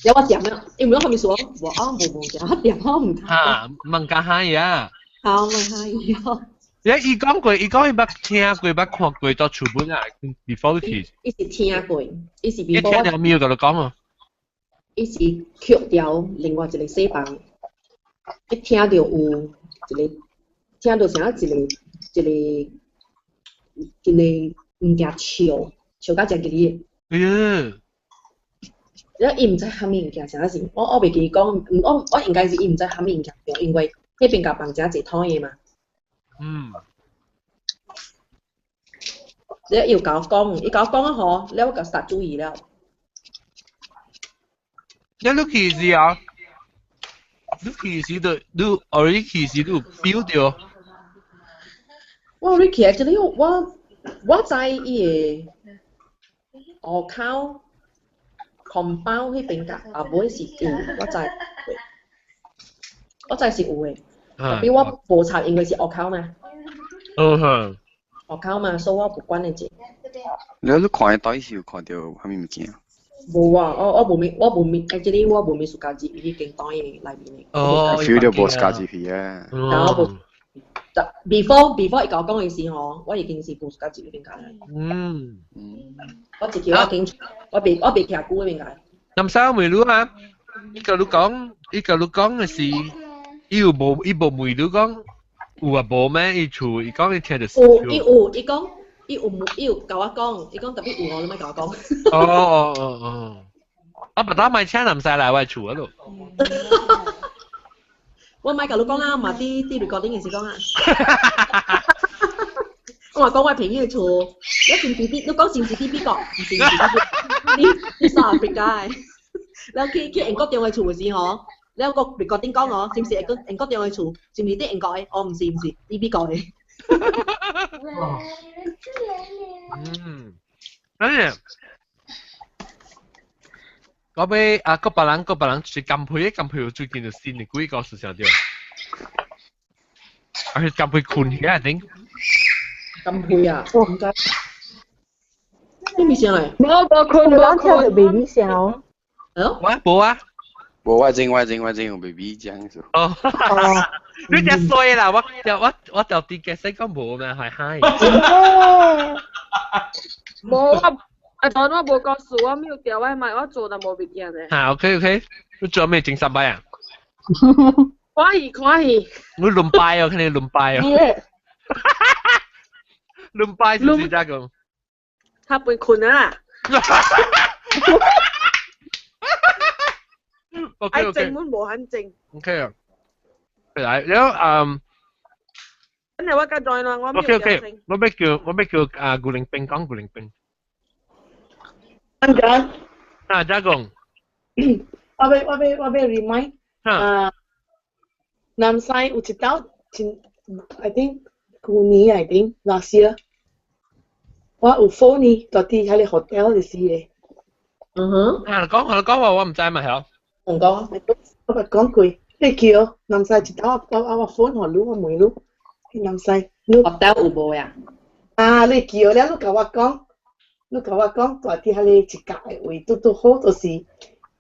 了我點了，因為我後面說，無啊無無驚，我點我毋知。哈，問較嚇伊啊。好，問嚇伊哦。伊伊講過，伊講伊捌聽過，捌看過到厝本啊，before 去。伊是聽過，伊是伊聽著沒有共你講哦。伊是曲調另外一個細房，伊聽著有一個，聽著像一個一個一個物件笑，笑甲誠吉利。哎呀！了伊毋知啥物物件，啥是，我我袂記講，我我應該是伊毋知啥物物件，因為彼邊共放誠濟台的嘛。了伊有共我講，伊共我講啊吼，了我就煞注意了。了你去時啊？你去時就你 already 去時你有 feel 著？我 already 去啊，這個我我知伊個外口 compound 彼邊共後尾是有，我知，我知是有的。特別我無插，因為是外口嘛。嗯哼。外口嘛，所以我不管的這。你你看的是有看著啥物物件？無啊，我我無咪，我無咪，actually 我無咪 suka 入去間袋的內面的。哦，feel 到無 suka 入去啊。然後無，before 伊共我講的時吼，我已經是無 suka 入去邊間。我一叫我經，我袂我袂徛久嗰邊間。南生問你啊，伊共你講，伊共你講的是，伊有無伊無問你講有啊無咩？伊厝伊講伊聽著。有，伊有，伊講，伊有伊有共我講，伊講特別有我，你莫共我講。哦哦哦哦，我不打買請南西來我厝嗰度。我莫共你講啦，嘛佇佇 recording 的時講啊。我話講我朋友的厝，你是毋是佇？你講是毋是佇美國？毋是毋是佇佇 South Africa 的。了去去英國中的厝的時吼，了個 recording 講哦，是毋是英國英國中的厝？是毋是佇英國的？哦，毋是毋是，佇美國的。嗯，哎，嗰尾啊，個別人個別人是金佩，金佩有最近就新的幾個事情對。而且金佩睏起來頂。金佩啊，我毋知。你咪聲嚟？無無睏有人聽著 baby 聲哦。我無啊。無我真我真我真有 baby 講數。哦。你真衰啦！我我我就啲嘅識講無咩係嗨。無我，啊當我無告訴我沒有調我買我做但無物件咧。嚇 OK OK，你做咩整三擺啊？看戲看戲。我輪拜哦，肯定輪拜哦。輪拜是是咋講？他被困啊！ OK 愛靜滿無肯靜。 OK 啊，來，然後嗯。真係我甲 join 啦，我 OK OK，我欲叫啊古靈兵講古靈兵。安講。啊，咋講？我欲 remind 啊，南西有一道真，I think 舊年 I think last year，我有 phone 呢，到佇彼个 hotel 就是的。嗯哼。啊，講講話我毋知嘛，曉。唔講。我捌講過，你叫南西一道我 phone 予你，我問你，南西你 hotel 有無呀？啊，你叫了，你共我講，蹛佇彼个一角的位，拄拄好，就是彼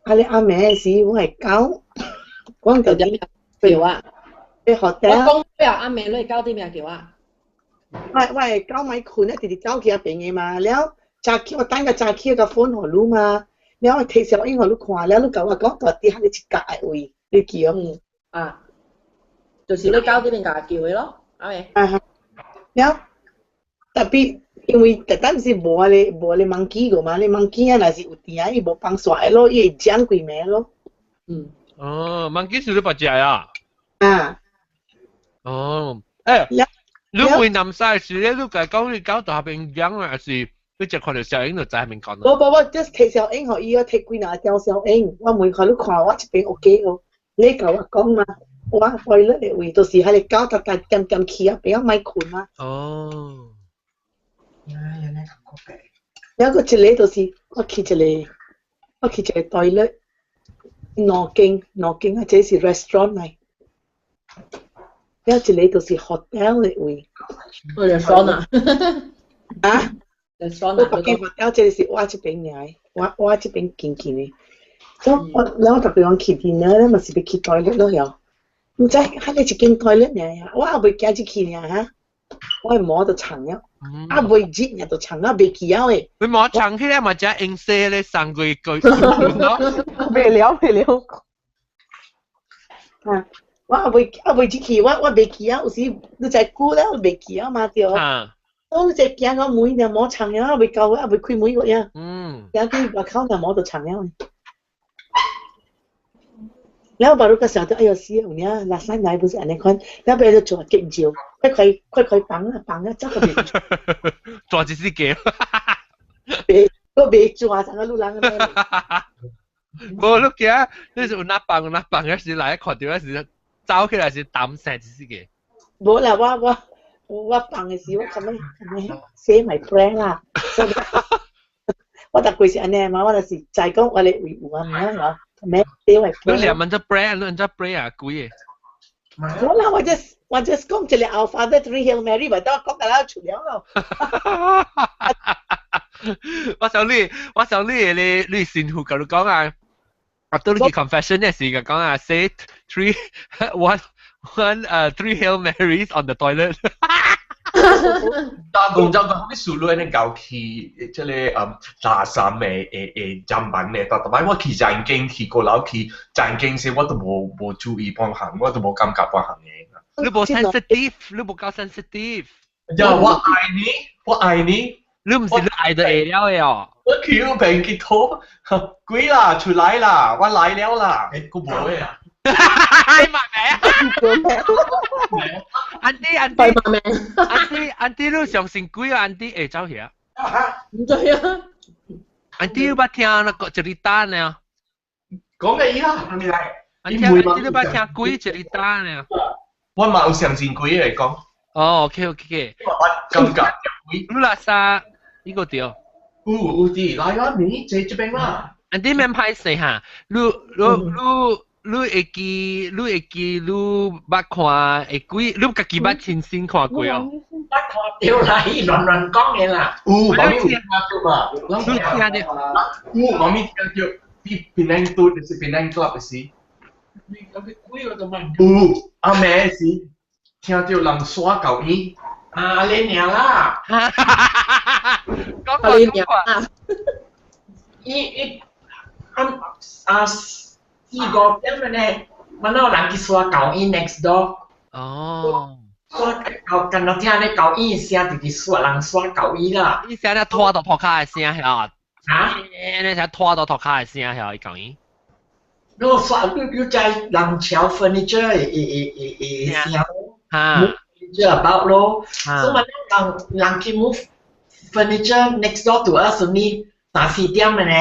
个暗暝時，我會狗，我就點叫啊？去 hotel。我講了暗暝你狗點名叫啊？我會狗莫睏啊，直直走去遐邊的嘛。了早起我等個早起個 phone 予你嘛，了我提小影予你看，了你共我講蹛佇彼個一角的位，你記哦？啊，就是你狗點名共叫的咯，阿啊，了特別因為特等是無彼個 monkey 個嘛，你 monkey 啊，若是有電啊，伊無放線的咯，伊會講幾暝咯。嗯。哦，monkey 是你捌食啊？啊。哦，欸，你問南西時咧，你共講你狗佇彼邊講啊，還是你只看著小英就知彼邊講？無無無，just 提小英予伊啊，提幾若條小英，我問看你看我這邊 OK 哦，你共我講嘛，我 toilet 的位就是彼個狗逐逐點點去啊，邊仔莫睏嘛。哦。了閣一個就是我去一個 toilet，兩間啊，這是 restaurant 來。了一個就是 hotel 的位。 restaurant 啊？啊？restaurant 我別間 hotel 這個是我這邊爾的，我這邊近近的。所以我了我特別講去 dinner 咧，嘛是欲去 toilet 咯喲。毋知彼个一間 toilet 爾，我也袂行入去爾哈。我摸就長了，啊袂熱爾就長啊，袂記了的。你摸長起來嘛，只用洗咧送過過咯。袂了袂了。啊，我也袂入去，我袂記啊。有時你知久了袂記啊嘛對。啊。我只驚個門爾摸長了，未到，也未開門個呀。嗯。行去外口爾摸就長了。了巴魯個想到，哎喲死，有影，垃圾來不是按呢款，了尾就做結照，快快快快放啊放啊，走個袂。做一世界。袂，我袂做啊，成個路人咁樣。無你驚，你是有哪放有哪放，還是來看著，還是走起來是淡聲一世界。無啦，我放的時，我咁樣咁樣 say my prayer 啦。我逐過是按呢嘛，我就是知講我咧位有啊，毋樣啊。咩？你兩問只 prayer，你問只 prayer 啊，鬼嘅。無啦，我 just 講一個 Our Father Three Hail Mary，咪得講到了出了咯。我想你你神父共你講啊，啊，到你去 confession 嘅時，講啊，say three one one three Hail Marys on the toilet。但講真講，你數落呢舊去，這個垃圾的砧板呢，但但我去正經去過樓去正經時，我都無注意半項，我都無感覺半項嘅。你無 sensitive，你無夠 sensitive。呀，我愛你，我愛你。你毋是你愛就會了的哦。我去平去討，鬼啦，出來啦，我來了啦。欸，閣無的啊。你嘛名？Auntie auntie auntie auntie 你相信鬼啊？Auntie 會走去啊？毋知啊。 Auntie 你捌聽那個 cerita 呢？講嘅伊啦，係咪來？Auntie auntie 你捌聽鬼 cerita 呢？我嘛有相信鬼嚟講。哦，OK OK。我感覺鬼。你垃圾呢個對。有有啲來啦，你坐這邊啦。 Auntie 免歹勢哈，你會記，你捌看會鬼，你家己捌親身看過哦？捌看著啦，伊亂亂講的啦。有，媽咪有聽著嘛？你聽著？有，媽咪聽著。佇檳城拄就是檳城 club 的時。有，阿妹時聽著人刷舊耳。啊，你爾啦。講過講過。伊伊啊啊！四五點呢，我那人去刷舊醫 next door。哦。刷舊近我聽咧舊醫聲，直直刷人刷舊醫啦。伊聲咧拖到塗跤的聲曉。啊？你聲拖到塗跤的聲曉，伊舊醫。你刷你你在人橋 furniture 的的的的聲。哈。 furniture about 咯。所以我人人去 move furniture next door to us only 3、4點的呢。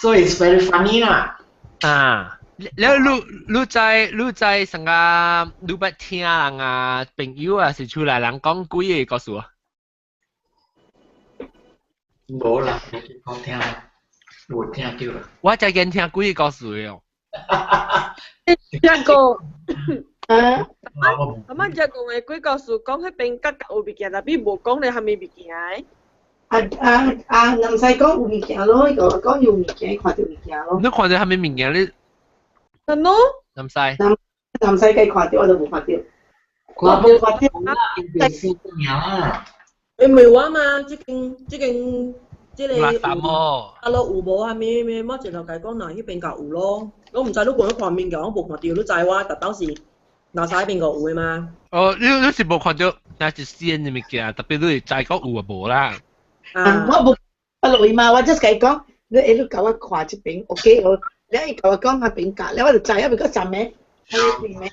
So it's very funny 啦。啊。了你你在你在啥個？你捌聽人啊朋友啊是厝內人講幾个故事啊？無啦，無聽，無聽到啦。我最近聽幾个故事哦。一個。啊！阿媽只講的鬼故事，講彼邊角角有物件，但比無講咧蝦米物件的。啊啊啊！唔使講有物件咯，伊講講有物件，看著物件咯。你看著蝦米物件你？真咯？唔使。唔使計看著，我都無看著。我無看著。啊！因為我嘛，這間這間這个垃圾哦。啊，咯有無蝦米咩？我一頭共伊講，若彼邊較有咯。我毋知你講看物件，我無看著，你知我特當時垃圾彼邊個有的嗎？哦，你你是無看著，那是鮮的物件，特別你會知講有啊無啦。啊，我無我落去嘛，我 just 共伊講，你你共我看這邊，OK，我你伊共我講彼邊角，了我就知影邊個站的，彼邊的。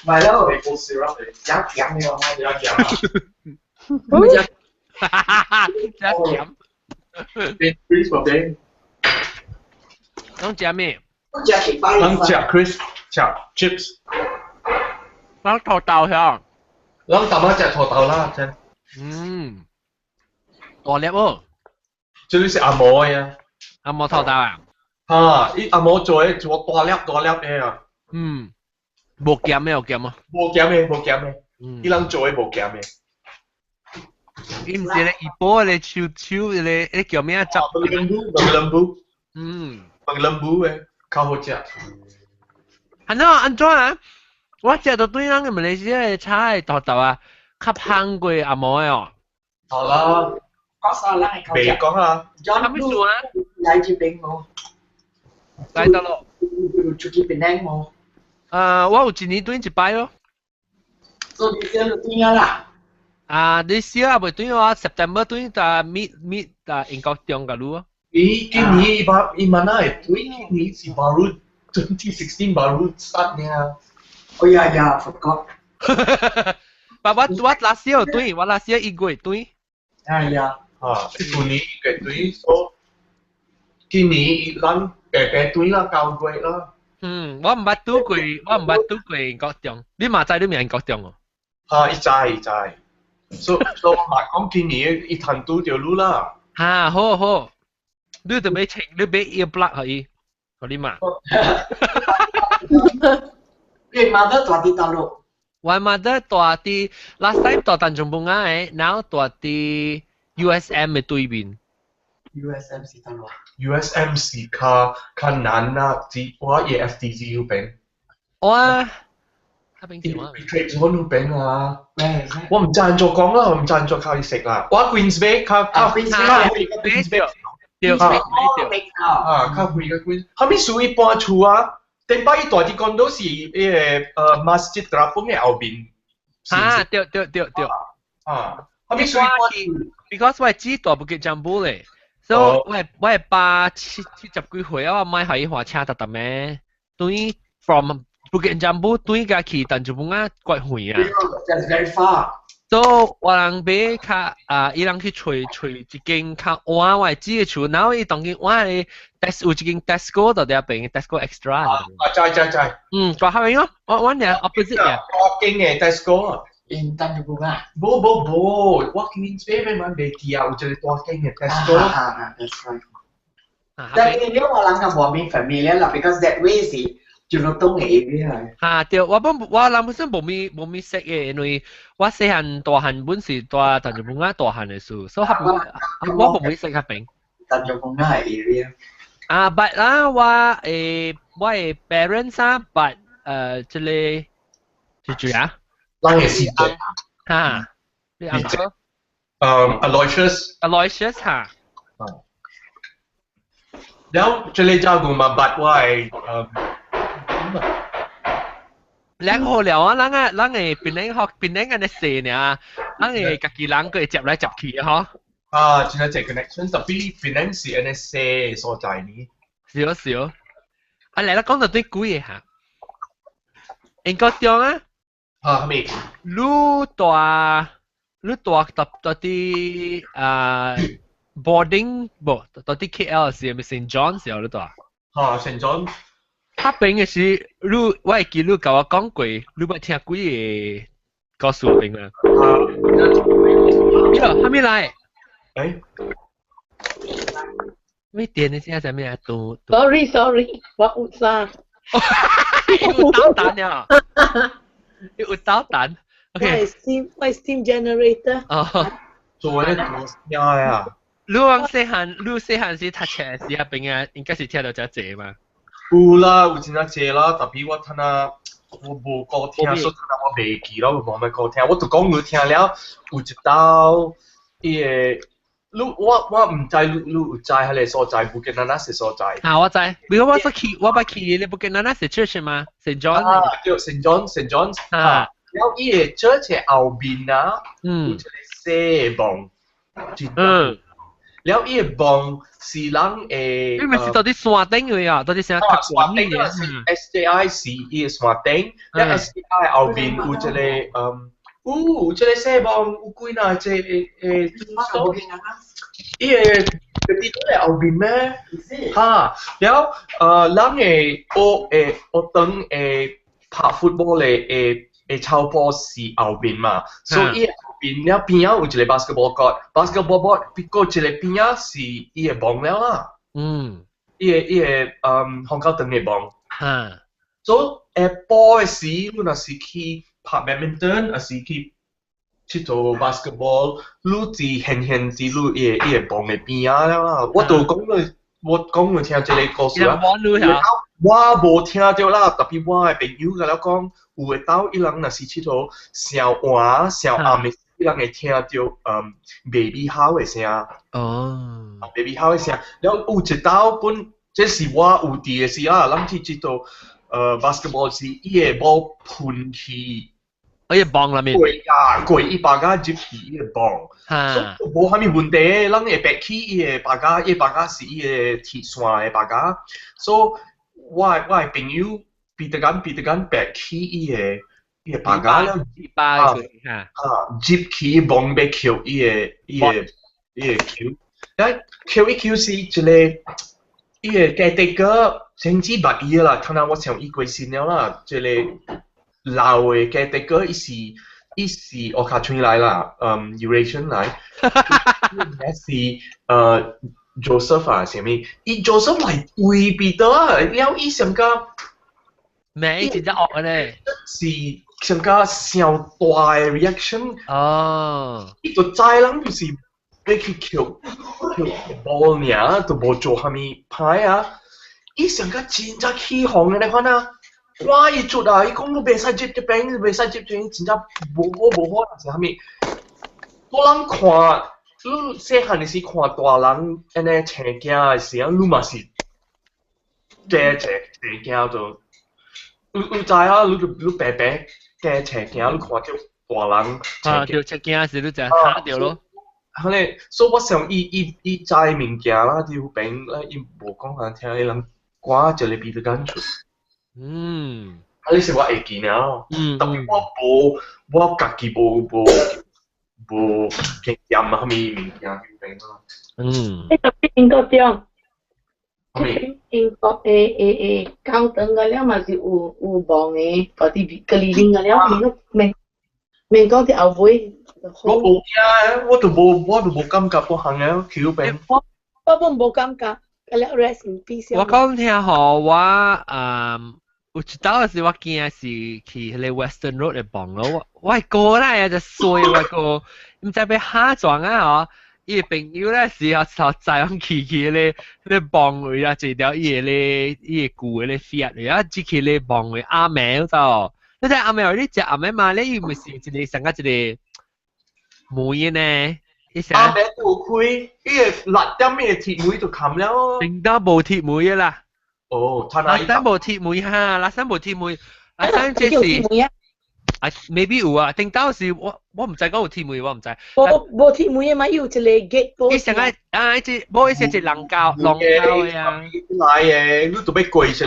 咪咯，加鹹的哦，加鹹。加鹹。 Chris 寶貝。攏食咩？攏食 crisp，食 chips。攏土豆曉。攏淡仔食土豆啦，真。嗯。大粒哦。這裡是阿毛的啊。阿毛土豆啊？哈，伊阿毛做的做大粒大粒的啊。嗯。無鹹的有鹹啊？無鹹的，無鹹的。伊人做的無鹹的。伊毋是咧，伊波咧手手咧，咧叫咩啊？汁。飯糜糜lembu。飯lembu的較好食。安怎安怎啊？我食到對咱个馬來西亞的炒的土豆啊，較香過阿毛的哦。好啦。講啥人會袂講啊。啥物事啊？來這邊無？來佗落？有出去檳城無？啊，我有一年轉一擺咯。所以你先就轉啊啦。啊，你小啊袂轉我 September 轉，但 mid mid 但英國中共你哦。伊今年伊把伊問啊，對，今年是 baru 2016 baru start 呢。哦呀呀，forgot。但我我 last year 有轉，我 last year 1月轉。哎呀。啊，去年1月轉，所以今年咱白白轉啦，9月啦。嗯，我毋捌拄過，我毋捌拄過英國中，你嘛知你名英國中哦？啊，伊知伊知。所所以我嘛講今年伊趁拄著你啦。哈，好好，你就欲穿，你欲 ear plug 予伊，予你嘛。你 mother 住佇佗落？我 mother 住佇 last time 住 Tanjung Bungah 的，然後住佇 USM 的對面。 USM 是佗落？USM 是較較難啊，佇我伊 FTZ 彼邊。我彼邊是我。 Trade Zone 彼邊啊。我毋知按怎講啦，我毋知按怎靠伊識啦。我 Queens Bay 較較 Queens Bay 對對對。啊，較遠個 Queens。後面屬於搬厝啊。頂擺伊住佇 condo 是彼个Masjid Terapung 的後面。啊，對對對對。啊，後面屬於 because 我姊住 Bukit Jambul 咧，所以我我爸七七十幾歲啊，我買予伊換車逐逐暝，對 from Bukit Jambul 對共去 Tanjung Bungah 怪遠啊。 That's very far. 所以我人買較啊，伊人去揣揣一間較晚我姊的厝，然後伊當今我的 Tes 有一間 Tesco 佇遐邊，Tesco Extra。啊，知知知。嗯，大下邊咯，我我爾 opposite 嘅。我經的 Tesco 啊。 In Tanjung Bungah。無無無，我經這邊嘛袂記啊，有一個大間的 Tesco。啊，that's right。但係你我人較無面 familiar 啦，because that way 是 Jelutong 的 area。哈對，我本我人本身無咪無咪識的，因為我細漢大漢本是住 Tanjung Bungah 大漢的事，所以我無咪識彼邊。 Tanjung Bungah area。啊，but 啦，我的 parents 啊，but 這個是誰啊？咱的是誰？哈，你 uncle？Aloysius。 Aloysius 哈。了，這個就講嘛，捌我的兩好了啊，咱啊，咱會檳城學檳城按呢細爾，咱會家己人閣會接來接去嗬。啊，真係這 connection，特別檳城是按呢細所在呢。是哦是哦。啊，來啦，講到對幾個嚇。英國中啊？啊，係咪？你大你大到到啲啊 boarding 無到啲 KL 時，係咪 St John 時候你大？嚇，St John。拍平嘅時，你我會記你共我講過，你捌聽幾個故事邊啊？啊，喲，啥物來？誒？咩電的聲啥物啊？嘟 Sorry sorry，我有啥？有搗蛋了，有搗蛋。OK。我 steam generator。哦。做咩多聲啊？你往細漢，你細漢時讀冊時啊邊啊，應該是聽到遮濟嘛？有啦，有真正濟啦，特別我睇下，我無顧聽，所以睇下我袂記咯，無咩顧聽。我就講你聽了，有一道伊個，你我我毋知你你有知彼個所在，Bukit Nanas 的所在。啊，我知，比如我說去，我捌去你 Bukit Nanas 是 church 嘛？St John。啊，對，St John，St John。啊。了伊個 church 後面啊，有一個細網。了伊個網是人會。你咪是到佇山頂位啊？到佇啥？山頂啊，是 SJI 是伊個山頂，了 SJI 後面有一個嗯，有這個細網有幾若這個誒，伊個佇個後面咩？哈，了人會學會學堂會拍 football 的會會草埔是後面嘛，所以伊後面了邊仔有一個 basketball court，basketball court 過一個邊仔是伊個網了啦。伊個伊個嗯宏教堂的網。所以下晡的時，你若是去拍 badminton，抑是去𨑨迌 basketball，你佇現現佇你伊個伊個網的邊仔了啦。我就講你，我講你聽這個故事啊。我無聽著啦，特別我的朋友共我講，有的兜伊人若是𨑨迌上晚上暗的，伊人會聽著嗯 baby 哭的聲。baby 哭的聲，了有一兜本，這是我有佇的時啊，咱去𨑨迌basketball 時，伊個 ball 噴去。伊個網內面。過啊，過伊巴掌入去伊個網，所以無啥物問題，咱會白去伊個巴掌，伊個巴掌是伊個鐵線的巴掌，所以我我的朋友彼得緊彼得緊白去伊個伊個巴掌了，啊啊入去網欲抾伊個伊個伊個球，啊抾伊球是一個伊個 caretaker 甚至捌伊啦，可能我想伊過身了啦，這個。老的 caretaker 伊是伊是烏跤喙來啦，嗯，Eurasian 來，是Joseph 啊，啥物？伊 Joseph 來威彼得啊，了伊上甲咩？真正惡嘅咧，是上甲上大的 reaction。伊就知人就是欲去抾抾 ball 爾，都無做啥物歹啊。伊上甲真正起哄的咧款啊！我伊出啊，伊講你袂使接這邊，袂使接這邊，真正無好無好，是啥物？我人看，你細漢的時看大人按呢生囝的時陣，你嘛是這這生囝就，有有知啊？你就你白白加生囝，你看著大人啊，對，生囝時你就嚇著咯。哈咧，所以我想伊伊伊知物件啦，佇彼邊，啦伊無講難聽，伊人趕一個鼻子眼出。啊，你是我會記爾，特別我無我家己無無無經驗啊，啥物物件彼邊啊。特別英國中，英國的的的教堂個了嘛是有有望的，嗰啲格里林個了，免免免講佇後尾。我無驚，我都無我都無感覺嗰項嘅去彼邊。我我本無感覺，個了 rest in peace。我講聽吼，我嗯。有一道是我驚是去彼個 Western Road 的網咯，我我哥咧就衰我哥，毋知欲蝦撞啊吼，伊的朋友咧是啊頭載阮去去彼個彼個網位啊，坐條伊個咧伊個舊的咧 Fiat 位啊，只去咧網位暗暝就，你知暗暝你食暗暝嘛？你伊毋是一個上個一個門呢？伊成阿伯都有開，伊個6點嘅鐵門就冚了。頂到無鐵門嘅啦。哦，他那山無鐵門哈，那山無鐵門，那山這是啊，maybe 有啊，頂到是我唔知講有鐵門，我唔知。無無鐵門嘅嘛，有一個 gate。伊成個啊，一隻無伊是一人教龍教嘅啊。來嘅，你都欲過一個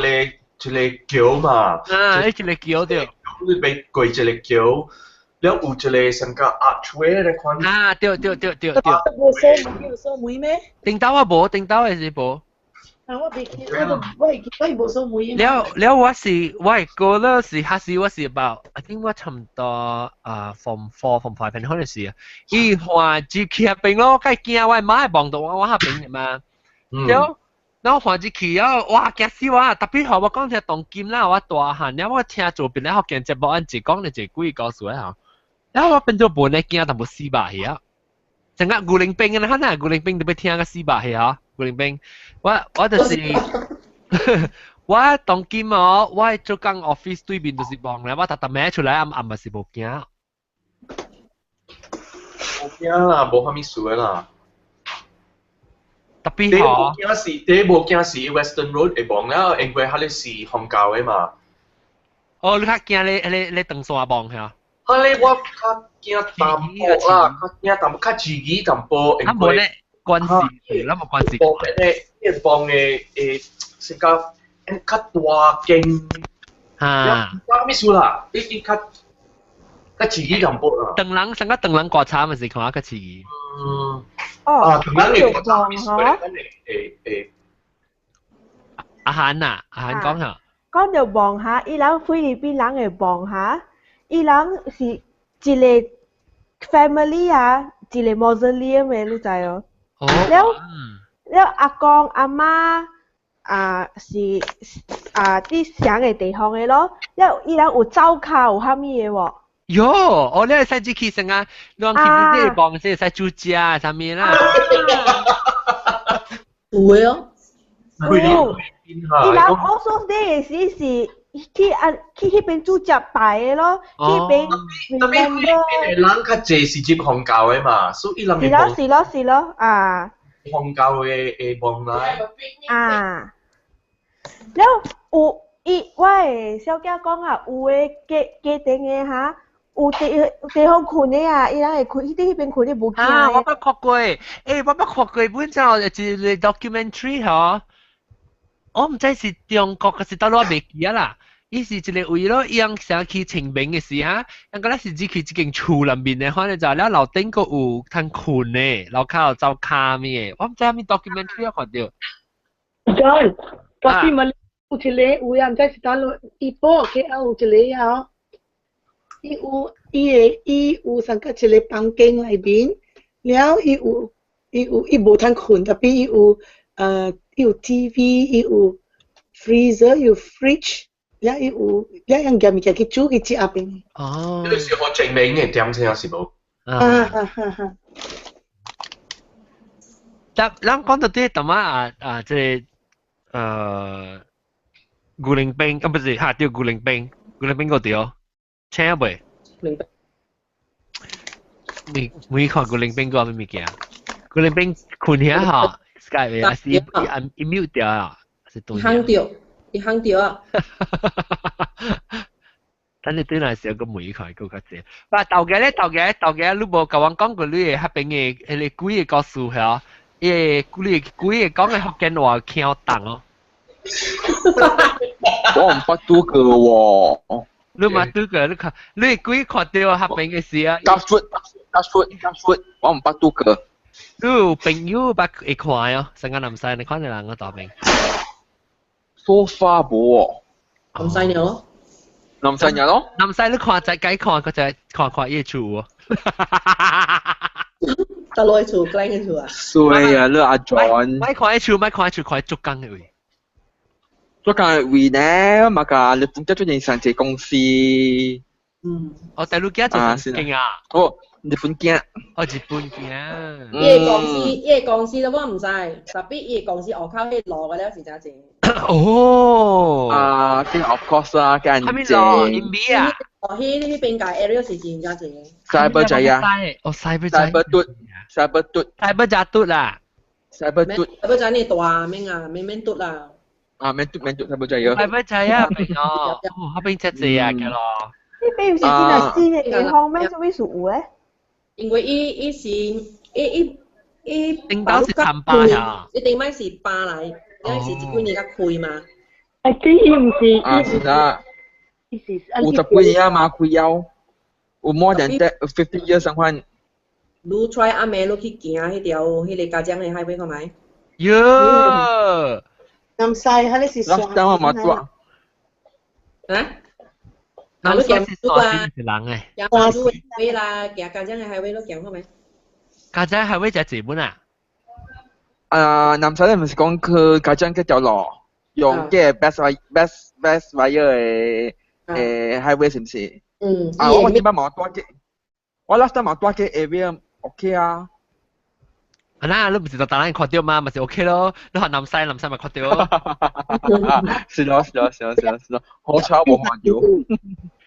橋嘛。啊，一個橋對。你欲過一個橋。了有一個像個 archway 的款。啊，對對對對對。無鎖門，有鎖門咩？頂到我無，頂到的是無。啊，我袂記，我都我會記，我無鎖門。了了，我是我的哥咧是，還是我是 about，I think 我差唔多啊，form four、form five 可能是啊。伊換入去彼邊咯，梗驚我媽會望到我我彼邊嘛。對。然後換入去啊，哇驚死我！特別予我講聽當今啦，我大漢了，我聽做邊咧福建節目，按一講就一幾個故事吼。然後我變做無咧驚，淡薄死肉去啊！成個牛奶冰啊，可能牛奶冰都欲聽個死肉去啊！牛奶冰，我就是我當今哦，我做工 office 對面就是望咧，我逐逐暝出來暗暗嘛是無驚。無驚啦，無啥物事啦。特別好。第無驚是，第無驚是 Western Road 會望了，因為彼个是宗教的嘛。哦，你較驚咧咧咧長線望嚇？彼个我較驚淡薄啦，較驚淡薄，較注意淡薄，因為咧關係，咱無關係。望咧，個望的會是較較大間。哈。啥物事啦？已經較較注意淡薄啦。長人上個長人觀察嘛是看較注意。嗯。哦，啊，長人的觀察物事，咱會會。阿韓啊，阿韓講下。講到望下，伊人菲律賓人的望下，伊人是一個 family 啊，一個 mausoleum 的，你知哦？哦。了了，阿公阿媽啊是啊佇仝个地方的咯，了伊人有灶跤有啥物的無？喲，哦，你會使入去先啊，你講去你望先會使煮食啥物啦？有的哦。有，伊人 All Souls Day 的時是去啊去彼邊煮食拜的咯，去彼邊 remember。人較濟是入宗教的嘛，所以人是咯是咯是咯啊。宗教的的望來。啊，了有伊我的小囝講啊，有的家家庭的哈，有地地方睏的啊，伊人會睏，佇彼邊睏的無驚。啊，我捌看過，欸，我捌看過本就一個 documentary 吼。我毋知是中國還是佗落，我袂記啊啦。伊是一個位咯，伊人成去清明的時哈，人敢若是入去一間厝內面的，反正就了樓頂閣有通睏的，樓跤有灶跤物的，我毋知啥物 documentary 我看著。 John，我去問有一個有人知是佗落，伊報 KL 有一個啊，伊有伊的伊有上個一個房間內面，了伊有伊有伊無通睏，特別伊有伊有 TV，伊有 freezer，有 fridge，了伊有了用夾物件去煮去食邊。哦。呢個是好證明嘅點聲是無？啊哈哈哈！但咱講到這淡仔啊啊，這個牛奶冰啊，不是哈，對牛奶冰，牛奶冰個對，請未？明白。你每看牛奶冰個咩物件？牛奶冰睏遐吼，Skype 還是伊按伊 mute 掉啊？是伊夯掉，伊夯掉啊！等你對來時個每看個較濟。哇，頭家咧，頭家頭家，你無共阮講過你的彼邊的彼个鬼的故事嚇？伊個鬼鬼的講的福建話腔重哦。我毋捌拄過喎。你嘛拄過？你看，你鬼看著彼邊的時啊？夾出夾出夾出，我毋捌拄過。你有朋友捌會看哦？成個南西，你看的人個大名。 So far 無哦。南西爾咯。南西爾咯。南西你看在解看，佢就看看伊厝哦。得落厝，靚嘅厝啊！衰啊！你阿 John。莫看伊厝，莫看伊厝，看伊竹工的位。竹工的位呢？嘛個日本最近上一公司。嗯。哦，大陸囝做啥經啊？哦，日本囝。哦，日本囝。伊個公司，伊個公司我毋知，特別伊個公司外口彼路個了是誠濟。哦。啊，咁 of course 啊，梗係。啥物路？印尼啊？哦，彼邊界 area 是真正濟。 Cyberjaya。哦，Cyberjaya。 Cyber 嘟，Cyber 嘟。 Cyberjaya 嘟啦。 Cyber 嘟。 Cyberjaya 你大免啊，免免嘟啦。啊，免嘟免嘟 Cyberjaya。 Cyberjaya 邊哦，哦，嗰邊真濟啊，嘅咯。呢邊唔是真係新嘅地方咩？做咩事有咧？因為伊伊是伊伊伊。頂到是參巴呀。伊頂擺是搬來，因為是這幾年才開嘛。啊，這伊毋是。啊，是啦。伊是 50幾年啊嘛，開了，有 more than that 50 years 上款。你 try 暗暝你去行彼條彼個加江的 highway 看覓？喲！南西，彼個是 Last time 我嘛住。啊？南西是山是人誒。行路的啦，行加江的 highway 你行看覓？加江 highway 就濟本啊？啊，南西咧毋是講去加江嗰條路，用嘅 best best best wire 的highway 是毋是？嗯。啊，我點解冇住嘅？我 last time 冇住嘅 area OK 啊。啊，那你唔是就當然看到嘛，咪是 OK 咯。你看南西，南西咪看到。是咯，是咯，是咯，是咯，是咯，好彩冇看到。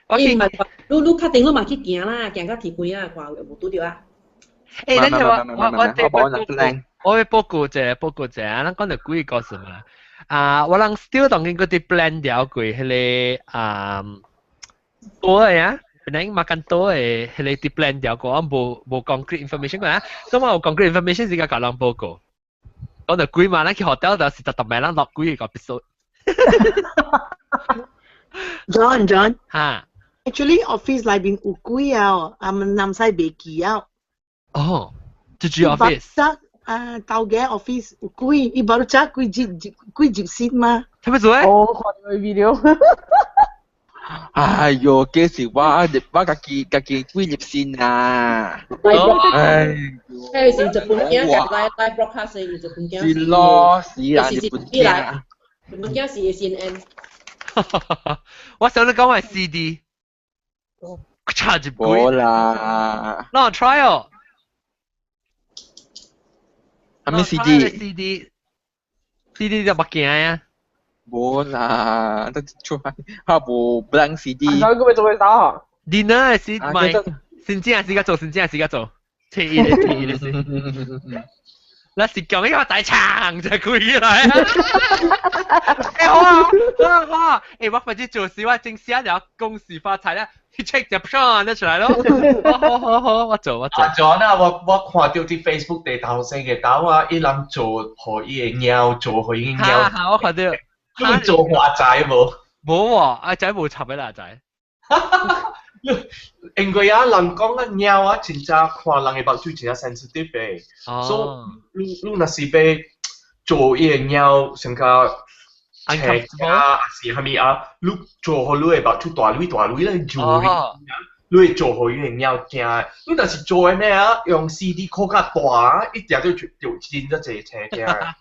我見你你確定你嘛去行啦，行到天光啊，看有無拄著啊？欸，等陣我我會報告者，報告者，咱講到幾個故事嘛。啊，我人 still 當緊嗰啲 plan 掉過彼個啊，多呀。本來 makan 多的，彼個啲 plan 掉過，我無無 concrete information 過啊。所以我有 concrete information 是共人報告。講到鬼嘛，咱去 hotel 就是特特別咱落幾個 episode。 John John。哈。 Actually office 內邊有鬼啊，啊南西袂記啊。哦，就住 office。啊，頭家 office 有鬼，伊無早幾日幾入線嘛？啥物做咧？我看到 video。哎喲，幾時我家己家己幾入線啊？唉，彼是日本囝來來 broadcast 的，日本囝。是咯，是啦，日本囝。日本囝是 CNN。我想你講話 CD，差一杯。冇啦。那我 try 哦。係咩 CD？ CD，CD 就目鏡啊。冇啦，得出來，哈無 blank CD。啊，佢咪做咩打？Dinner 是唔係？先正時間做，先正時間做，切伊咧，切伊咧先。那是講一個大場就開來啊！欸好啊，好啊，好啊！欸，我反正做事我正寫了恭喜發財啦，去 check 就砰就出來咯。好好好，我做我做。阿 John 啊，我我看到佇 Facebook 地頭先嘅兜啊，伊人做予伊的貓，做予伊的貓。哈，我看到。你做予阿仔無？無喎，阿仔無插嘅啦，阿仔。因為啊，人講啊，貓啊，真正看人的目睭真正 sensitive 的，所以你你若是欲做伊的貓，上較青啊，還是啥物啊，你做予你的目睭大蕊大蕊咧，做你會做予伊的貓驚。你若是做的呢啊，用 CD 擴較大，一定就就真正濟青驚。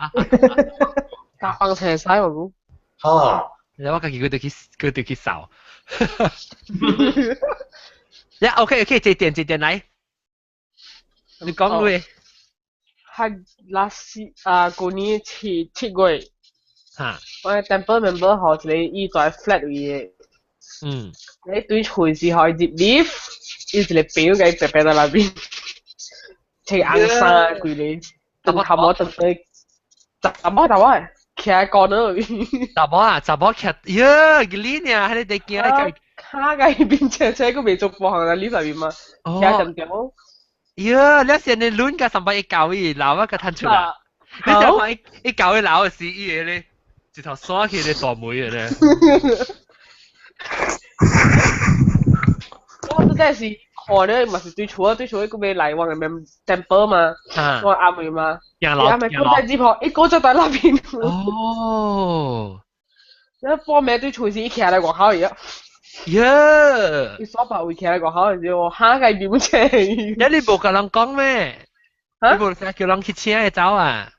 夾放青屎我估。哈！然後我家己佢就去佢就去掃。呀，OK OK，這點這點來，你講你。係 last 啊，舊年七七月。哈。我 temple member 學一個伊在 flat 位的。嗯。你對厝時候入 lift，伊一個表嘅白白在那邊，穿紅衫規個，頭毛長對，查某查某的。徛喺角落邊。查某啊，查某徛，喲，佢呢啊，喺你哋驚喺卡喺邊車車，佢未做過行喺 lift 入面嘛，徛陣條。喲，你先你亂個三百一九伊，老啊個攤出來。你想看一九伊老的是伊個咧，一頭刷起咧大梅的咧。我都真是看了嘛是對厝啊，對厝佢未來往嘅 temple 嘛，我阿妹嘛，阿妹過在之後，一個就在那邊。哦。你放咩對厝時，伊徛來外口而家。耶！伊所白位徛來外口的時候，嚇個面青。你無共人講咩？你無成叫人去請伊走啊？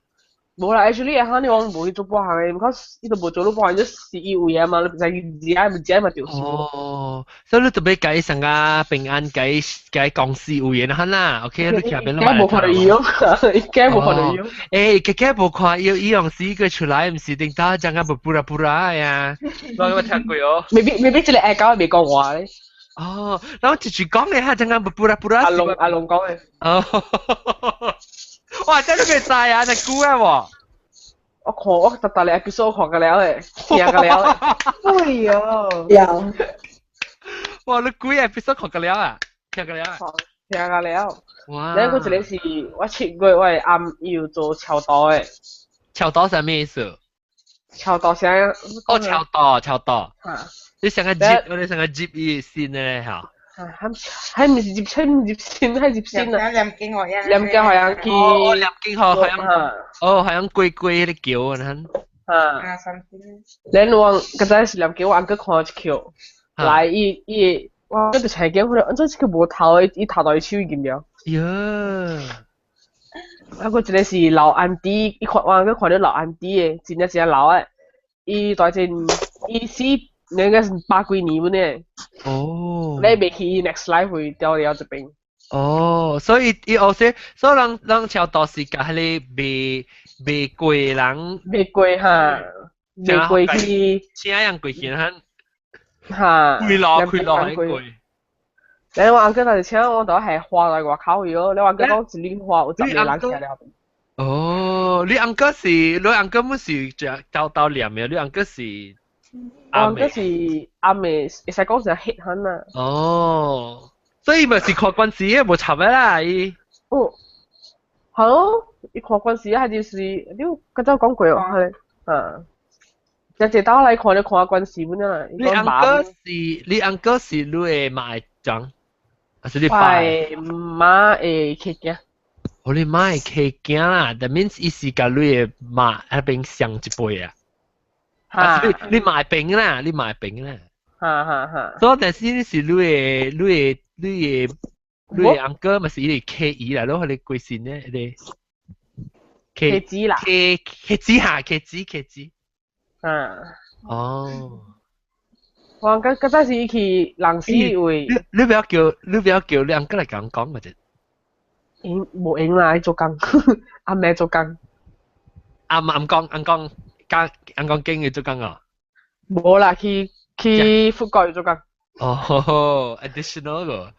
無啦，actually 下你講無去做半項的，because 伊都無做你半項，就是伊有嘢嘛，你唔使去食，唔食嘛就是。哦，所以你特別計上個平安計計公司有緣哈啦，OK，你徛邊攏無看到伊哦，伊驚無看到伊哦。欸，佢驚無看伊，伊用死佢出來，毋是頂打講個布拉布拉呀？我有聽過哦。未必未必，這個愛狗未講話咧。哦，然後直直講嘅嚇，陣間布拉布拉。阿龍阿龍講嘅。哦，哇！真係佢知啊，隻估啊喎。我看我特特嚟 episode 看過了誒，聽過了誒。哎呦！有。哇！你幾 episode 看過了啊？聽過了啊？聽過了。哇！你嗰一個是我7月我會暗要做超度的。超度係咩意思？超度啥？哦，超度，超度。嚇！你上個接，我哋上個接伊先咧嚇。係係唔是接親唔接線，係接線啊！念經學樣。念經學樣去。哦，念經學樣。哦，係樣鬼鬼咧叫啊，嚇。啊，三千。然我嗰陣是念經，我翁哥看一橋，來伊伊，我就請經，佢話：，這這個無頭的，伊頭到伊手已經了。喲。啊，個一個是老安迪，伊看我翁哥看到老安迪的，真正真老的，伊大陣伊死。你應該是百幾年本呢？哦，你未去 next life 會掉了這邊。哦，所以伊後生，所以人人超多時間迄個未未過人，未過哈，未過去，請人過去哈，哈，開落開落係過。你話佢但是請我都係花在外口去咯，你話佢講一輪花有10個人徛了。哦，你翁哥是，你翁哥毋是就兜兜念的，你翁哥是。我嗰是阿妹，會使講是血痕啊。哦，所以咪是看關事嘅，無插嘅啦，伊。哦，係咯，伊看關事啊，就是你剛才講過哦，係，嗯。一隻刀來看就看關事本啦。你翁哥是，你翁哥是你的媽的長，還是你爸？我的媽的契囝。哦，你媽的契囝啦，that means 伊是佮你的媽彼邊上一輩啊。啊！你你買餅啦，你買餅啦。哈哈哈。所以但是你是你的你的你的你的翁哥嘛是伊個契姨啦，攞佢哋貴姓咧？你契姊啦。契契姊哈，契姊契姊。嗯。哦。我嗰嗰陣時去人死位。你不要叫，你不要叫你翁哥來講講嘛啫。應無應啦，做工，阿妹做工。阿阿公阿公。加啱講經嘅做工啊？冇啦，去去富國做工。哦，additional 個。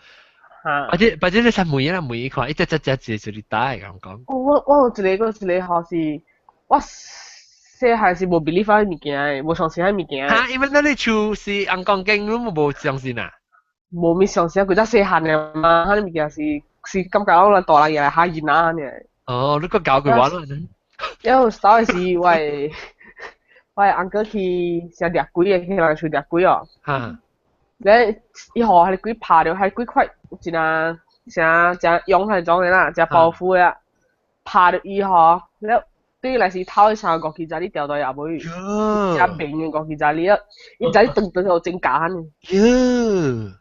嚇！或者或者你實每一每一看，一隻隻隻隻就你打嘅咁講。我我有一個一個吼是，我細漢是無 believe 彼物件的，無相信彼物件。嚇！因為咱你厝是尪公經，你無相信啊？無咪相信，規只細漢的嘛，彼物件是是感覺講咱大人也來嚇囡仔按呢。哦，你閣教過我啦。了後是我的。我的翁哥去食掠鬼的，去人厝掠鬼哦。嚇！咧伊予彼个鬼拍著，彼个鬼塊真啊誠誠勇彼種的啦，誠包袱的啊，拍著伊吼，了對來是頭的三個五十里掉到也無去，誠明的50里啊，伊知你斷斷予真假呢。喲！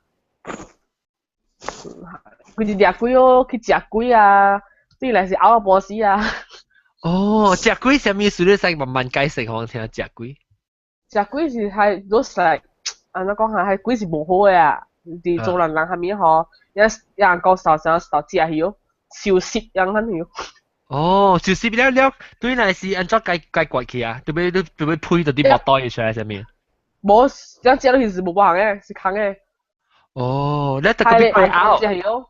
規日掠鬼哦，去食鬼啊，對來是拗到半死啊。哦，食鬼啥物意思？你使慢慢解釋，我聽食鬼。食鬼是係都是按怎講下，係鬼是無好的啊！佇做人人下面吼，一一人講受啥受食去哦，受濕樣款去。哦，受濕了了，對來是按怎解解決去啊？對欲對欲配到啲木袋出來啥物？無，這食落去是無別項的，是空的。哦，你特別會拗。食去哦，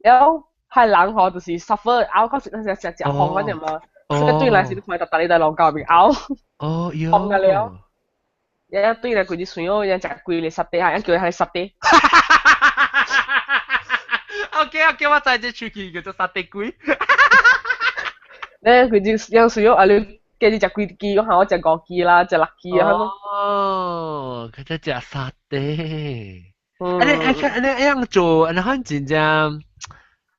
了，係人吼就是 suffer 拗，到時那時食食風嗰隻嘛。這個對來是你看到逐日在路溝面拗。哦，喲。風了。一對來規日算哦，一食規個沙爹啊，一叫伊沙爹。 OK OK，我知這出去叫做沙爹鬼。咧規日樣算哦，啊你今日食幾支？我看我食五支啦，食六支啊。哦，佢在食沙爹。嗯。啊你啊你啊樣做，啊你看真正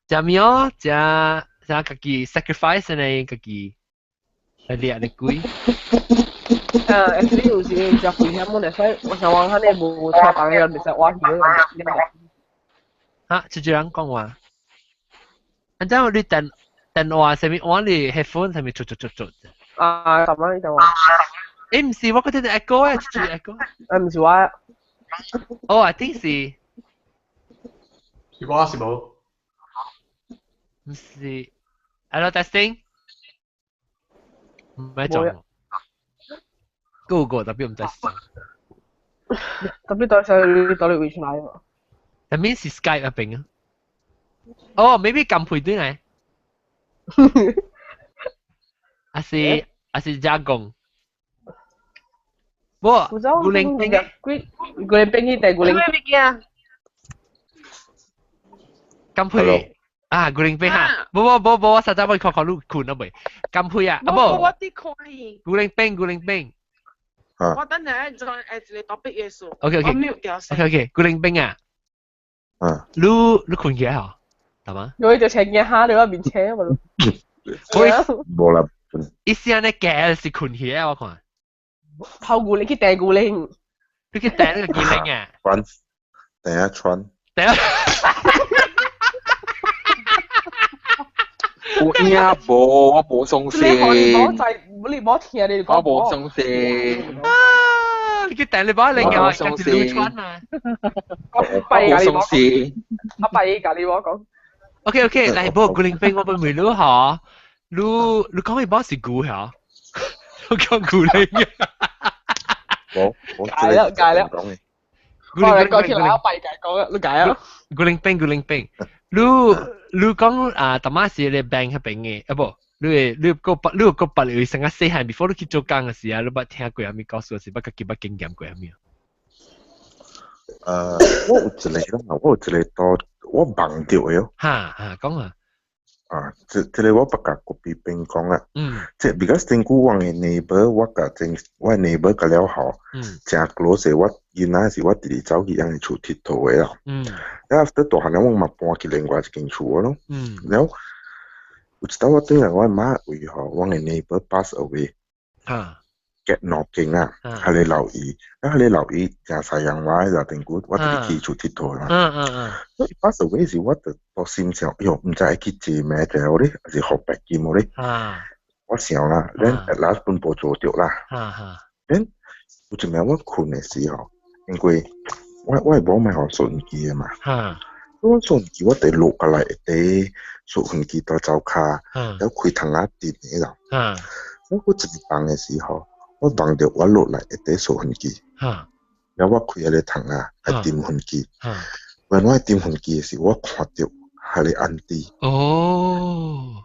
食咩哦？食食家己 sacrifice 呢？家己來掠的鬼。 actually 有時真危險的，所以我想講，彼個無錯房的，袂使挖去。哈，這隻人講話，安怎你電電話啥物換你 headphone 啥物做做做做？啊，什麼你電話？欸，毋是，我覺得 echo 誒，這隻 echo。啊，毋是我。哦，I think 是。是我是無？毋是，Hello testing。毋係做。個個特別毋知。特別到時你到底位出來嘛？ That means 是 Skype 一邊啊。哦，maybe 撳配對嚟。還是加工？無，古靈兵幾古靈兵去定古靈？咩物件？撳配啊，古靈兵哈！無無無無，我實在我看看你困咗未？撳配啊，啊無。我佇看伊。古靈兵，古靈兵。我等陣再下一個 topic 嘅事。 OK OK。我 mute 掉先。 OK OK，古靈兵啊。你困起來嗬？係嘛？我就請一下你嗰邊車嘛。無啦。意思係你假是困起來，我看。泡古靈去掟古靈。你去掟那個古靈啊？穿，等下穿。等下。有影無？我無相信。你無在，你無聽你講。我無相信。啊！你去掟你把你嘅，跟住你穿嘛。我無相信。我閉隔你我講。 OK OK，嚟，無古靈兵我本問你嗬，你講你把是古嗬？我講古靈嘅。冇，我解啦解啦。古靈講起來我閉解講啦，你解啊？古靈兵古靈兵，你講啊，淡仔是你 bank 彼邊嘅，啊無，你會你個捌你個捌你成個細漢，before 你去做工嘅時啊，你捌聽過啥物故事，是捌家己捌經驗過啥物？我有一個啦，我有一個多我夢著的哦。哈哈，講啊。啊，這個我捌共隔壁邊講啦。這 because 頂久我的 neighbor，我共真我 neighbor 甲了後，誠 close 我囡仔是我直直走去翁的厝𨑨迌的啦。了 after 大漢了，我嘛搬去另外一間厝咯。了有一道我轉來我媽位吼，我的 neighbor pass away。隔兩間啊，彼个老姨，啊，彼个老姨誠西洋話的啦，頂久我直直去厝𨑨迌啦。所以 pass away 時，我就到心想，喲，毋知愛去坐咩條咧，還是予白金咧？我想啦，咱 at last 本無做著啦。咱有一暝我睏的時候，因為我的某買予收音機的嘛。我收音機我佇落過來，佇收音機佇灶跤，了開窗仔電的啦。我一直放的時候，我夢著我落來會佇收音機，了我開彼个窗仔來點分機。when 我點分機的時，我看著彼個 auntie。哦。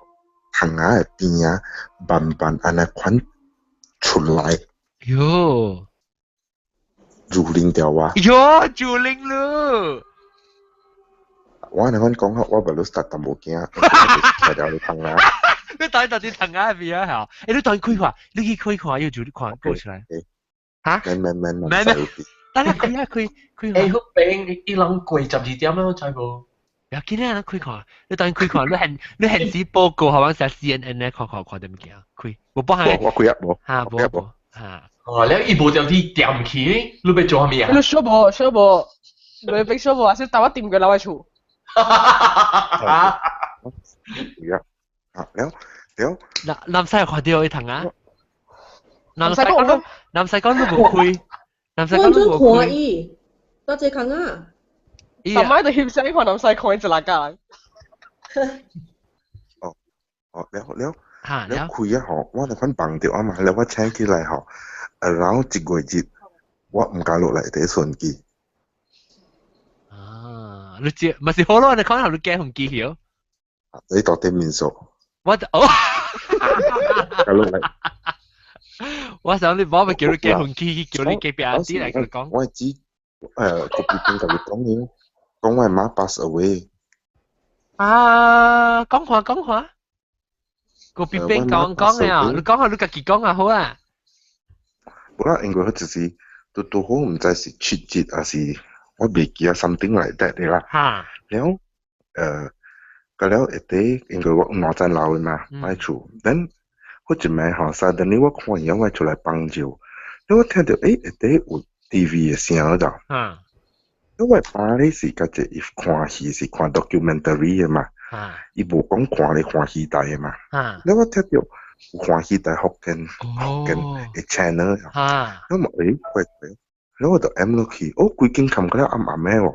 窗仔的邊仔慢慢按呢款出來。喲。蹂躪掉我。喲，蹂躪咯！我按呢款講法，我袂落實淡薄驚，我就是徛佇咧窗仔。你等到底窗仔邊啊？嚇！你等開看，你去開看，要做你看過出來。嚇？免免免免免。等下開啊開開。彼邊伊人過12點啊，知無？要緊啊！開看，你等開看，你現時報告好像寫 CNN 咧，看看看到物件，開無包含。我開啊無。嚇無無嚇。哦，了伊無條啲掂去，你欲做啥物啊？你小無小無，你逼小無啊！先帶我掂過來我厝。哈哈！開啊！啊了了。南西看著伊窗啊！南西講，南西講你無開，南西講你無開。看伊，多謝窗啊！尋晚就翕相看南西看伊一兩個人。哦哦，了了了開啊吼，我就款夢著啊嘛，了我醒起來吼，around 一月日，我毋敢落來佇順機。啊，你知，咪是好咯，你可能你驚紅機曉。你到底面熟？我哦，落來。我想你冇咪叫你驚紅機，叫你隔壁阿弟來佢講。我知，隔壁邊共伊講嘅，講我媽 pass away。啊，講話講話，隔壁邊講講嘅啊，你講下你家己講啊好啊。無啦，因為佢就是拄拄好，毋知是七日還是我袂記啊，something like that 的啦。哈。了，個了下底，因為我兩層樓的嘛，我厝，then 彼一暝吼，suddenly 我看伊我出來幫手，了我聽著下底有 TV 的聲就。因為爸咧是家己伊看戲是看 documentary 的嘛，伊無講看咧歡喜台的嘛。了我聽著有歡喜台福建的 channel，了嘛怪怪，了我就按落去，哦，規間冚個了暗暗的哦。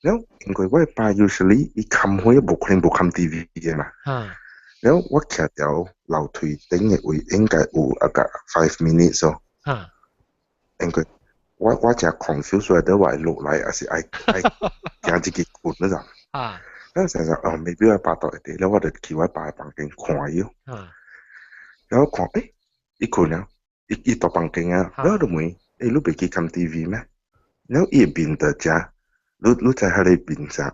了因為我爸 usually 伊冚火無可能無冚 TV 的嘛。了我徛佇樓梯頂的位應該有啊個 5 minutes 哦。因為我誠 confuse 說得我會落來，還是愛愛行一個困嗰陣。然後想想哦，maybe 我爸到一啲，然後我就去我爸房間看伊。然後看，伊困了，伊伊到房間啊，然後就問，你袂去看 TV 咩？然後伊面就正，你你知彼个面正，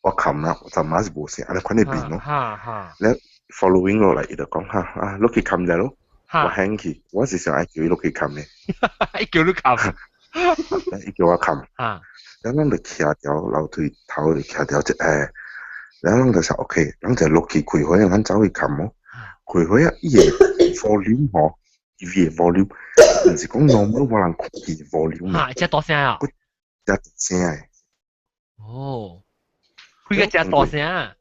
我看啦，我陣馬是無聲，按呢款的面咯。然後 following 落來，伊就講哈啊，落去看者咯，我興去，我是想愛叫伊落去看的。伊叫你看。伊叫我看。然後咱就徛條樓梯頭就徛條一下，然後咱就想 OK，咱就落去開會，咱走去看哦。開會啊，伊個 volume 吼，TV 的 volume，毋是講 normal 我人看見 volume。哈，遮大聲啊！遮大聲的。哦，開個遮大聲。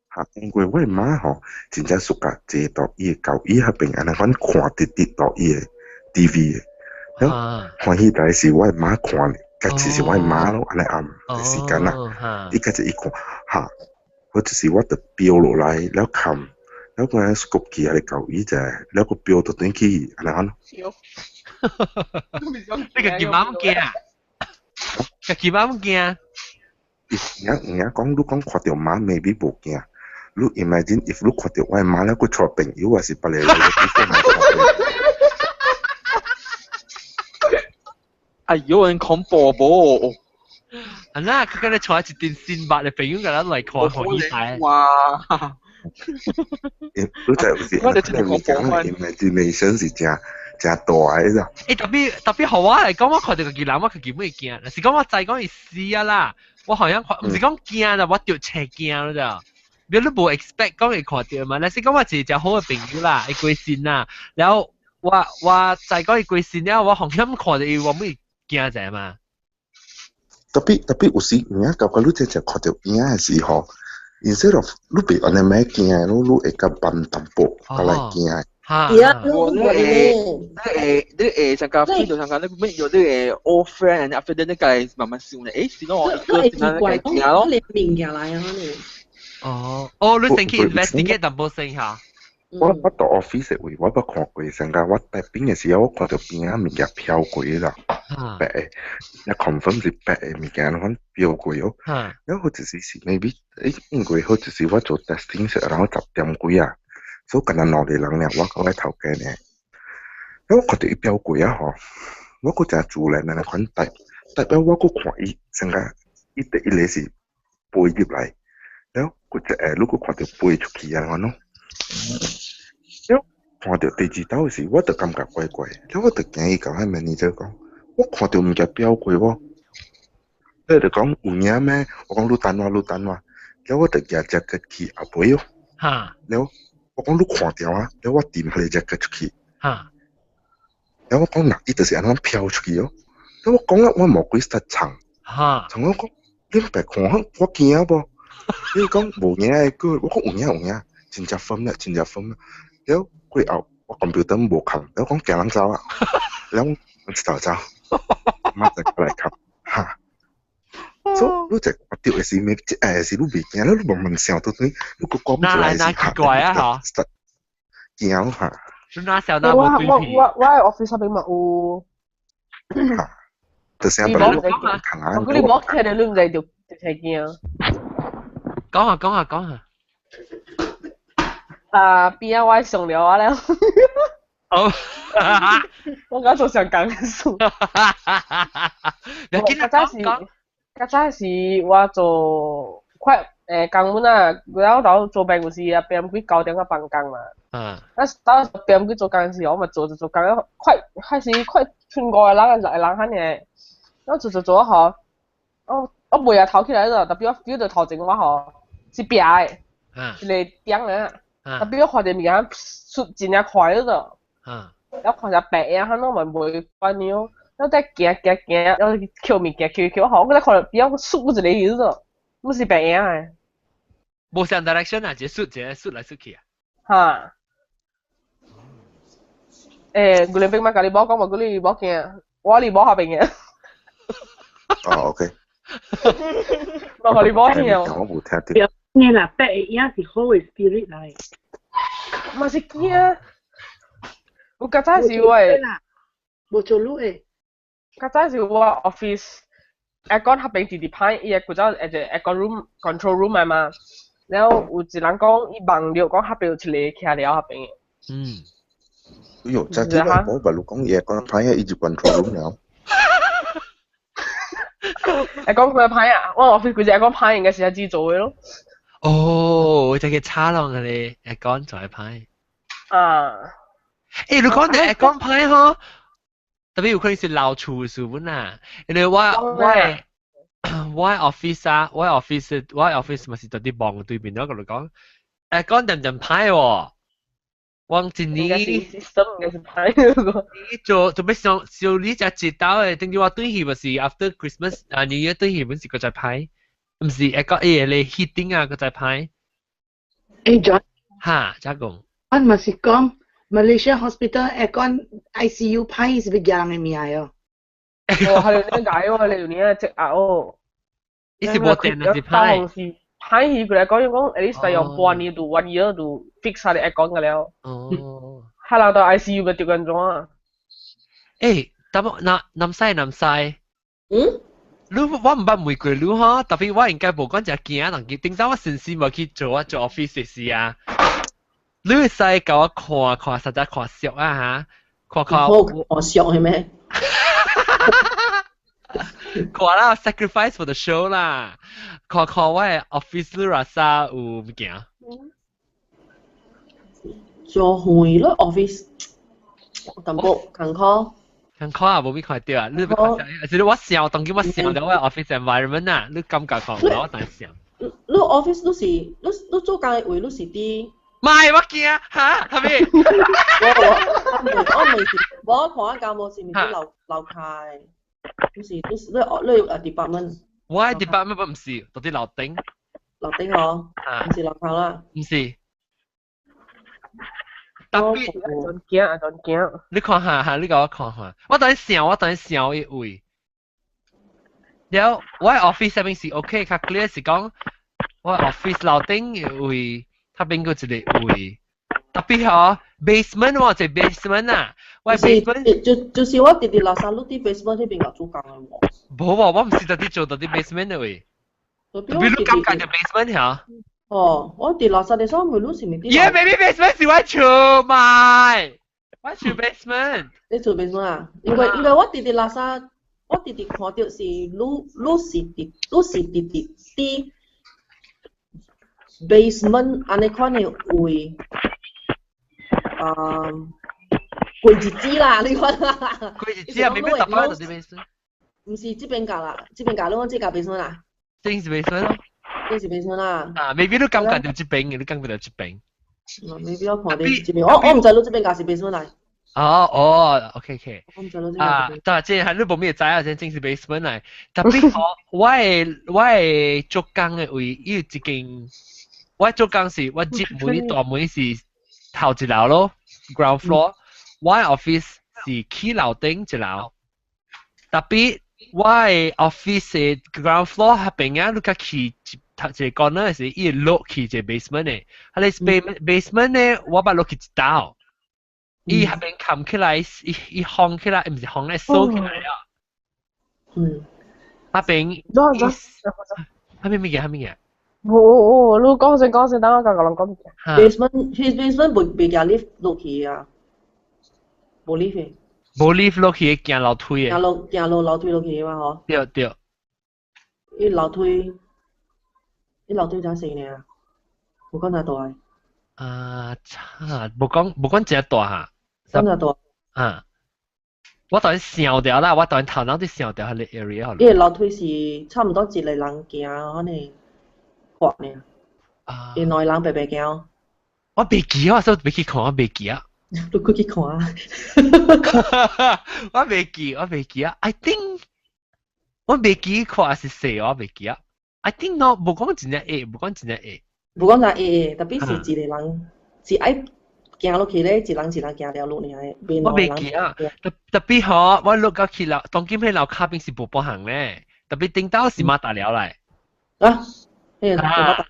哈，因為我媽吼，真正暑假坐到伊的交椅彼邊，按呢款看直直到伊的 TV 的。然後歡喜代是我媽看的，甲其實我媽咯，按呢暗的時間啦，伊家己一看，哈，我就是我就飆落來，了看，了個 scope 起來交椅者，了個飆就轉去，按呢款。你家己媽毋驚啊？家己媽毋驚？有影有影講，你講看著媽 maybe 無驚。你 imagine if 你看著我媽了，閣帶朋友還是別個來地方。哎喲，很恐怖無？啊那，佢今日帶一陣新捌的朋友，共咱來看看伊台。哇！你知有時，我講 imagination 是誠誠大的啦。特別特別，予我來講，我看著家己人，我家己會驚。若是講我知講伊死啊啦，我好像看，毋是講驚啦，我著青驚了就。你你無 expect 講會看著嘛？若是講我一個誠好的朋友啦，伊過身啦，然後我我知講伊過身了，我風險看著伊，我會驚者嘛。特別特別有時有影感覺你真正看著影的時候，instead of 你袂按呢咩驚，你你會較慢淡薄，較來驚。哈！你會你會你會上個 feel 到上個你咩有你會 old friend，然後 after that 你家慢慢想咧，是咯，你會奇怪講，你面過來啊你。哦，哦，你先去 investigate 淡薄先嚇。我我到 office 位，我捌看過，上個我帶邊的時候，我看著邊仔物件飄過啦，白的，也 confirm 是白的物件，款飄過哦。然後就是是 maybe，因為好就是我做 testing 時，然後10點幾啊，所以敢若兩個人爾，我佮我頭家爾。然後我看著伊飄過啊吼，我閣誠自然按呢款代，代表我閣看伊，上個伊第一个是飛入來，然後閣一下你閣看著飛出去按呢款咯。了看著第二道時，我就感覺怪怪，了我就驚伊共彼 manager 講，我看著物件飄過無，伊就講有影咩？我講你等我，你等我，了我就舉 jacket 去後尾哦。了我講你看著啊，了我掂彼個 jacket 出去。了我講若伊就是按呢飄出去哦。了我講了，我無幾實藏。藏我講，你白看我驚無？伊講無影的個，我講有影有影。真正瘋啦，真正瘋啦！了過後我 computer 無看，了講驚人走啊，了我一頭走，馬上過來看，哈。所以你就看著的時，每一下時你袂驚，你慢慢想到對，你閣講出來是哪奇怪啊！吼，驚哈。你哪想哪無對我我我喺 office 上邊嘛有。哈，就是按呢看啊。我估你無聽到你毋知就就驚。講下講下講下。啊，邊啊，我上了啊了。哦，我剛做想講的事。較早是，較早是我做快工本啊，然後到做辦公室啊，變幾9點才放工嘛。啊，到變幾做工時，我嘛做做做工，快開始快剩5個人、6個人遐爾，我做做做吼，我我袂啊頭起來了，特別我 feel 到頭前我吼是白的，一個點啊。特別我看著物件出真正快了，然後看著白影，彼攏嘛袂管你哦。然後再行行行，然後抾物件抾抾吼，我再看著邊仔出一個去了，毋是白影的。無相 direction 啊，一個出一個出來出去啊。哈。牛奶冰嘛，共你某講嘛，叫你某驚，我佇某下邊嘅。哦，OK。我共你某聽。我無聽著。你啦，白的影是好的 spirit 來。嘛是驚。有較早時我的。無做路的。較早時我 office aircon 彼邊直直歹，伊個古早一個 aircon room control room 來嘛，然後有一人講伊望著講彼邊有一個徛了彼邊。哎呦，這啲人我白講嘢講歹啊，伊就 control room 了。 aircon 佢歹啊，我 office 佢隻 aircon 歹應該是自己做的咯。哦，這個差浪嘅咧，aircon 就係歹。啊。欸，你講你 aircon 歹嗬？特別有可能是老厝數本啊，因為我 office 啊，我 office 咪是在啲望對面，我同你講，aircon 陣陣歹喎。我一年 system 應該是歹。做做咩上上呢隻節到嘅，等於我對去咪是 after Christmas 啊，New Year 對去本是個在歹，唔是一個誒你 heating 啊個在歹。欸 John，哈，咋講？我咪是講 Malaysia Hospital aircon ICU 歹是欲掠人的命哦。哦，係你點解喎？你用呢隻壓哦。伊是無電還是歹？是歹去過來講，講 at least 用半年到 one year 就 fix 下你 aircon 個了。哦。哈人到 ICU 咪掉緊咗啊！欸，但那南西南西。嗯？你我毋捌問過你吼，特別我應該無講誠驚人去，頂早我先先無去做我做 office 時啊。你會使共我看看，實在看熟啊嚇，看看。好，看熟係咩？看啦，sacrifice for the show 啦，看看我的 office 你若啥有物件。做遠咯，office 淡薄艱苦。艱苦啊，無咪看到啊，你看是我想，當今我想到我 office environment 啊，你感覺看我但想。你 office 你是你你做工的位，你是佇？唔係我驚嚇，係咪？我我未是，我看下無是毋是樓樓下的，不是，你是你你 department。我 department 唔是，到佇樓頂。樓頂嗬，唔是樓下啦。唔是。特別陣驚啊，陣驚。你看下下，你共我看下，我等想，我等想一位。了，我 office 上面是 OK，較 clear 是講，我 office 樓頂位，他邊個一個位。特別嗬，basement 我就 basement 啊，我 basement 就是我直直樓上，你佇 basement 彼邊個做工的喎。無無，我唔是直直做到佇 basement 的位。特別你感覺就 basement 嚇？哦，我佇樓上的時候，問你是毋佇？耶，maybe basement 是我厝買，我住 basement。你住 basement 啊？因為因為我直直樓上，我直直看到是你你是佇你是直直佇 basement 按呢款的位，啊，過日子啦，你看啦。過日子啊，明明特別就佇 basement。毋是這邊間啦，這邊間你講這間 basement 啦。正是 basement 咯。這是 basement 啦。啊，maybe 你感覺到這邊嘅，你感覺到這邊。 maybe 我看到這邊，我毋知你這邊間是 basement 來。哦哦，OK OK。我毋知你這邊。啊，但係這係你無咩知啊，這正是 basement 來。特別我的我的做工的位，伊有一間，我做工是我入門大門是頭一樓咯，ground floor。我的 office 是起樓頂一樓。特別我的 office 的 ground floor 彼邊啊，你較去一一個 corner 是伊會落去一個 basement 的。啊，你 basement 咧，我捌落去一道。伊彼邊冚起來，伊伊放起來，毋是放咧，鎖起來啊。彼邊，彼邊物件，彼物件。哦哦，你講先講先，等我共人講。 basement，彼 basement 袂袂行 lift 落去啊，無 lift 的。無 lift 落去行樓梯的。行落行落樓梯落去嘛嗬。對對。伊樓梯，伊樓梯才細爾，無講遮大。啊，差，無講無講真大哈。講遮大。啊。我當然想著啦，我當然頭腦佇想著彼個 area。伊個樓梯是差毋多一個人行按呢闊爾。啊。伊兩個人白白行。我袂記啊，所以袂去看，我袂記啊。你過去看啊！我袂記，我袂記啊。I think 我袂記看是細，我袂記啊。I think no，無講真正矮，無講真正矮。無講真矮，特別是一個人是愛行落去咧，一人一人行條路爾，我袂記啊。特特別嗬，我落到去樓，當今彼樓跤邊是無半項咧，特別頂到是馬達了來。啊，彼個馬達。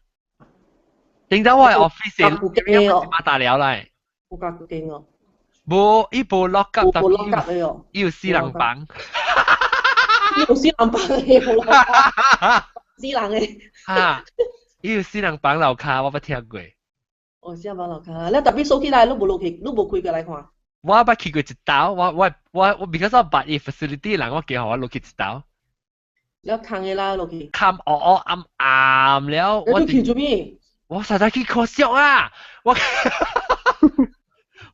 頂到我 office 是馬達了來。有較勁哦。無，伊無 lock up，無 lock up 的哦。伊有四人房。有死人房的，無樓跤，死人的。哈，伊有死人房樓跤，我捌聽過。哦，死人房樓跤，你特別數起來，你無落去，你無開過來看。我捌去過一道，我 because 我捌伊 facility 人，我叫予我落去一道。你空的啦落去。空黑黑暗暗了，我你去做咩？我實在去看相啊！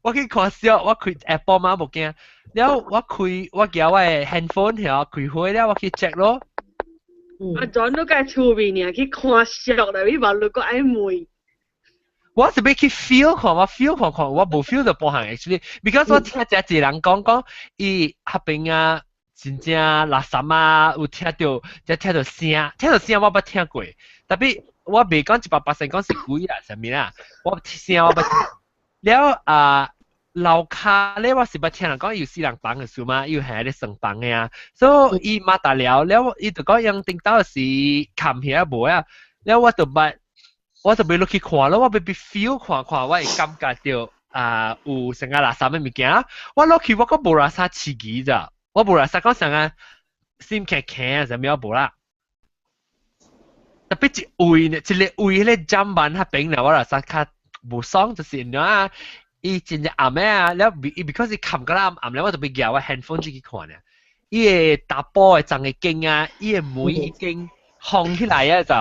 我去看相，我開 Apple 嘛無驚，了我開我舉我的 handphone 遐開火了，我去 check 咯。阿 John 都該出面爾去看相啦，你話你閣愛問。我是欲去 feel 看，我 feel 看看，我無 feel 就半項 actually，because 我聽誠濟人講講，伊彼邊啊真正垃圾啊，有聽著，才聽著聲，聽著聲我捌聽過，tapi 我袂講100%講是鬼啊，啥物啦，我聲我捌聽。了啊，樓跤咧，我是捌聽人講有死人房的事嘛，有係咧床房的啊，所以伊嘛達了，了伊就講用頂到是冚起無啊，了我就捌。我就欲落去看咯，我欲欲 feel 看看，我會感覺著啊有啥個垃圾的物件。我落去我閣無垃圾刺激咋，我無垃圾講啥個心輕輕啊，啥物我無啦。Tapi 一位呢，一個位彼個砧板彼邊呢，我垃圾較無爽，就是因啊，伊真正暗的啊，了伊 because 伊冚甲暗暗了，我就欲舉我 handphone 進去看呢。伊的查埔的鬃的間啊，伊的門已經封起來啊就。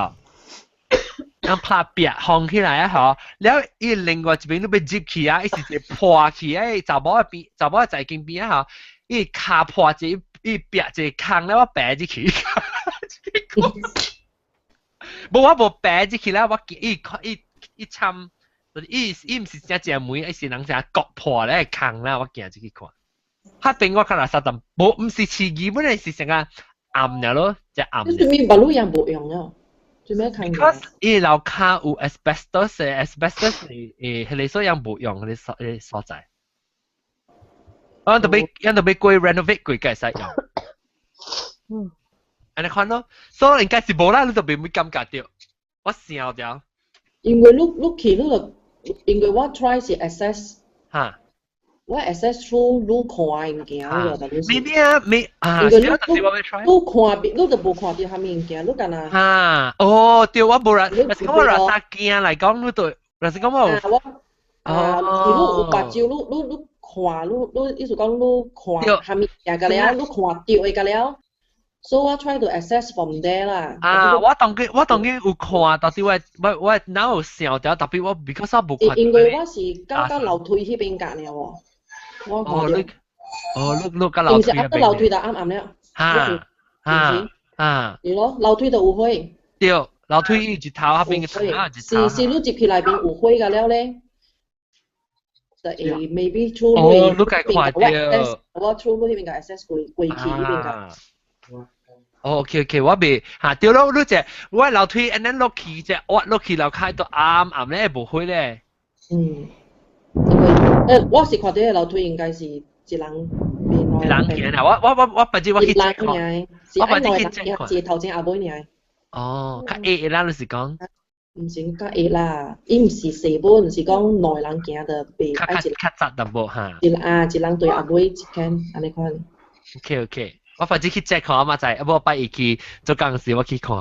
人拍壁封起來啊吼，了伊另外一邊都欲入去啊，伊是一個破去啊，查某的邊，查某的在間邊啊吼，伊跤破一個，伊壁一個空了，我爬入去。無我無爬入去啦，我伊伊伊參，伊伊毋是真正門，伊是人成割破咧空啦，我行入去看。彼邊我較垃圾淡，無毋是刺激，本來是成個暗爾咯，只暗。你做咩把路也無用了？做咩看？Because 伊樓跤有 asbestos，asbestos 是彼個所以無用彼個所彼個所在。我特別，我特別過 renovate 過，才會使用。按呢款咯，所以應該是無啦，你就袂會感覺著。我想著。因為你你去你就，因為我 try 是 access，我 access through 你看的物件，你就未必啊，未啊，因為你你看，你就無看著啥物物件，你干焦。哈，哦，對，我無啦，若是講我垃圾驚來講，你就，若是講我有，我，啊，你有目睭，你你你看，你你意思講你看啥物件個了，你看著的個了。So 我 try to access from there 啦。啊，我當然有看，但是我哪有想著，tapi 我 because 我無看。因為我是到到樓梯彼邊隔爾喎，我看著。哦，你你到樓梯那邊。樓梯就暗暗了。哈哈啊！是咯，樓梯就有火。對，樓梯一頭彼邊個頭一頭。是是，你入去內邊有火個了咧，就會 maybe through 哦，你該看著。我 through 你彼邊個 access 過過去彼邊個。哦，OK OK，我未嚇對咯，你只我樓梯按呢落去只，我落去樓跤都暗暗咧，無火咧。嗯，因為我是看著樓梯應該是一人一人行啊！我別日我去看，我別日去看，是頭前後尾爾。哦，較矮的啦，你是講？毋是較矮啦，伊毋是細本，是講兩人行的袂較較較窄淡薄哈。一啊，一人對後尾一間按呢款。 OK OK。我反正去 check 看嘛，知，啊無拜一去做工時我去看。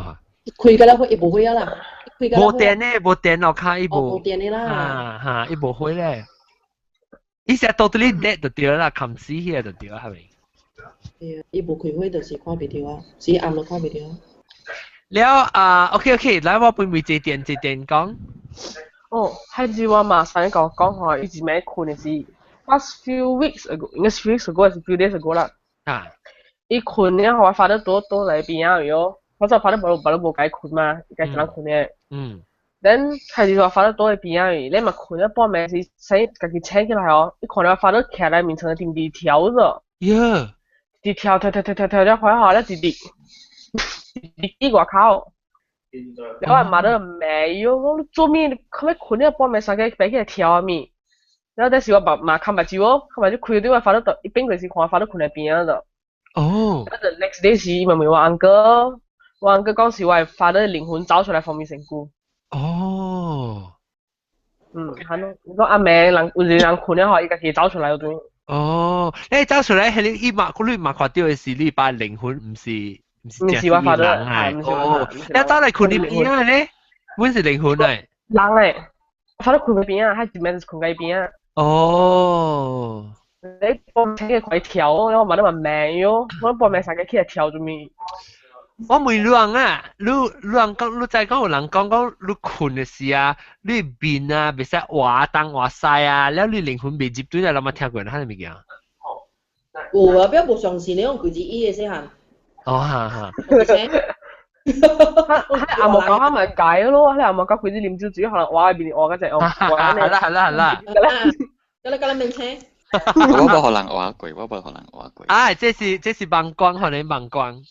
開個了火，伊無火啊啦。無電咧，無電樓跤伊無。無電的啦。哈哈，伊無火咧。伊是 totally dead 就對啦，冚死彼就對啦，係咪？對，伊無開火就是看袂著啊，是暗就看袂著。了啊，OK OK，來我分為這點這點講。哦，還是我嘛上一個講吼，伊一暝睏的是 past few weeks ago，應該是 few weeks ago 還是 few days ago 啦。啊。伊睏了後，我發得倒倒來邊仔喲，我就發得無無無共伊睏嘛，伊家一人睏的。Then 開始我發得倒來邊仔去，你嘛睏了半暝時，醒家己醒起來哦，伊看著我發得徛來面床頂佇跳咗。喲。佇跳跳跳跳跳跳了快下，了直直直去外口。了我媽都罵伊，我講你做咩？可欲睏了半暝三更爬起來跳物？了但是我嘛嘛崁目睭哦，崁目睭開對我發得伊變過時看發得睏佇邊仔咗。哦。 The next day 時，伊嘛問我 uncle，我 uncle 講是我 father 靈魂走出來予伊身軀。哦。嗯，係咯，你講阿妹人有一個人睏了後，伊家己走出來對。哦，你走出來係你伊嘛，你嘛看到的是你爸靈魂，毋是毋是毋是我發人來。哦，你走來睏你邊仔咧，阮是靈魂來。人來，發到睏邊仔，還一面是睏喺邊仔。哦。你半暝起來跳，我問你問命喲，我半暝三更起來跳做咩？我問你人啊，你人講，你知講有人講講，你睏的時啊，你面啊，袂使畫東畫西啊，了你靈魂袂入對來，你有聽過啥物件？有啊，不要無相信你用鬼子醫的細漢。哦，哈哈。阿莫講下咪解咯，你阿莫講鬼子啉酒醉，可能畫面畫嗰隻哦。係啦係啦係啦。得啦，得啦，免請。我無予人畫過，我無予人畫過。啊，這是望光，可能望光。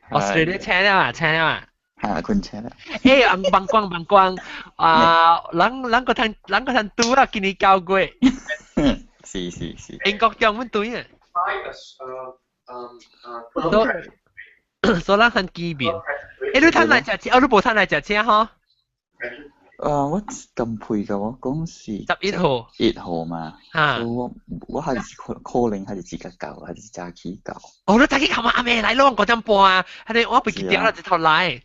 哦，是你請了嘛，請了嘛。嚇，困請啦。欸，望光望光啊，人個趁人個趁拄啊，今年9月。是是是。英國中阮對啊。所以咱很見面。欸，你趁來食車，哦，你無趁來食車吼？我咁配嘅，我講是11號。 1號嘛。嚇。我還是可能還是自己到，還是早起到。哦，你早起琴日阿妹來咯，5點半啊，係你我被記掉了，一頭來。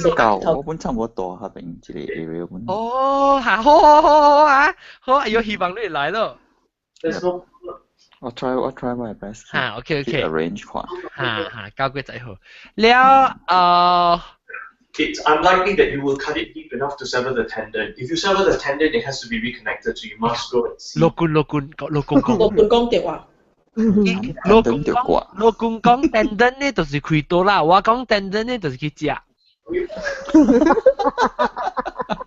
我到，我本差唔多到嗰邊一個 area 本。哦，嚇，好好好好啊，好，哎喲，希望你來咯。我 try my best。嚇，OK OK。 arrange 看。嚇嚇，9月1號。了，It's unlikely that you will cut it deep enough to sever the tendon. If you sever the tendon, it has to be reconnected, so you must go and see. 老公老公老公講。老公講對話。老公講，老公講 tendon 呢，就是開刀啦。我講 tendon 呢，就是去食。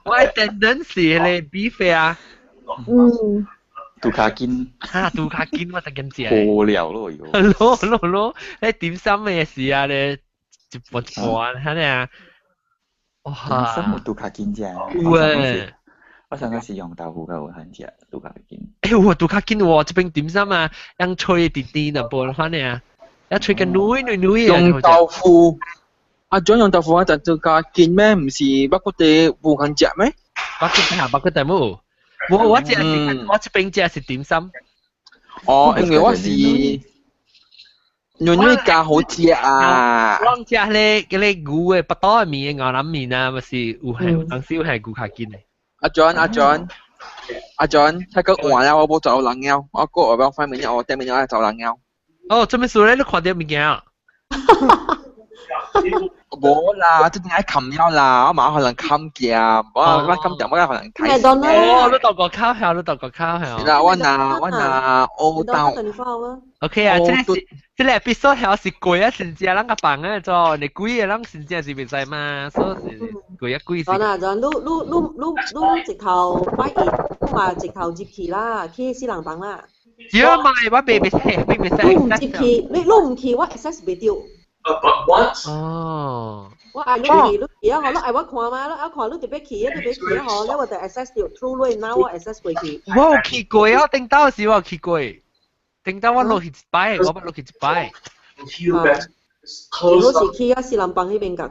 我 tendon 是迄個 beef 啊。嗯。拄較緊。哈，拄較緊我就咁食。好料咯，喲。咯咯咯，迄點心的時啊咧，一盤一盤，哈呢啊。哇！點心有拄較緊食。有誒。我上個是用豆腐較有肯食，拄較緊。欸，有拄較緊喎，這邊點心啊，用吹甜甜淡薄款呢啊，一吹個軟軟軟用豆腐，阿長用豆腐啊，就拄較緊咩？毋是肉骨茶無肯食咩？肉骨茶，肉骨茶冇。我食是，我這邊食是點心。哦，因為我是軟軟較好食啊。我食咧嗰個牛的腹肚的麵，牛腩麵啊，咪是有係當時有係牛較緊的。阿 John 阿 John 阿 John，睇個換了我無走人了，我過後邊翻面我頂面我走人了。哦，做咩事咧？你看到物件啊？無啦，這點愛冚了啦，我嘛可能冚嘅，我冚掉，我可能睇。哦，你到個口係，你到個口係。啦，我拿烏豆。 OK 啊，這個是這個 episode 係是貴啊，真正咱個放啊做，你貴啊，咱真正是袂使嘛，所以是貴啊貴是。嗱，就你直頭拜一，嘛直頭入去啦，去死人房啦。只要買我袂使，袂使。你唔入去，你唔去，我 access 袂到。 But once 哦，我愛你去，你去啊！你愛我看嘛？你愛看你特別去啊，特別去啊！嗬，你我就 access 到 through 你，now 我 access 過去。我有去過啊，頂到時我有去過，頂到我落去一擺，我捌落去一擺。你是去啊死人房彼邊共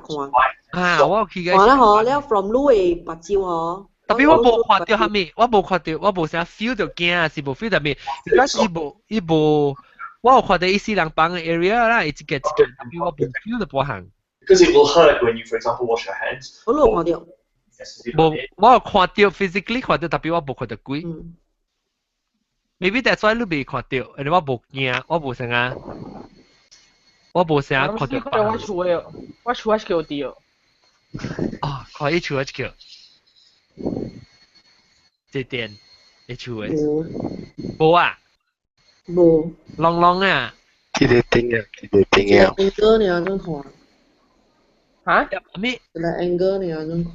看。啊，我有去過。看啦嗬，了 from 你的目睭嗬。特別我無看到啥物，我無看到，我無啥 feel 到驚，是無 feel 到咩？而家伊無伊無。我有看到伊死人房的 area 啦，伊一個一個，特別我無 feel 到半項。 Because it will hurt when you, for example, wash your hands. 我有看到。無，我有看到 physically 看到，特別我無看到鬼。Maybe that's why 你未看到，因為我無驚，我無啥啊，我無啥看到。我厝的，我厝的叫掉。哦，看伊厝的叫。這電，伊厝的。無啊。無。啷啷啊！這個頂啊，這個頂啊。 angle 你安怎看？嚇？咩？一個 angle 你安怎看？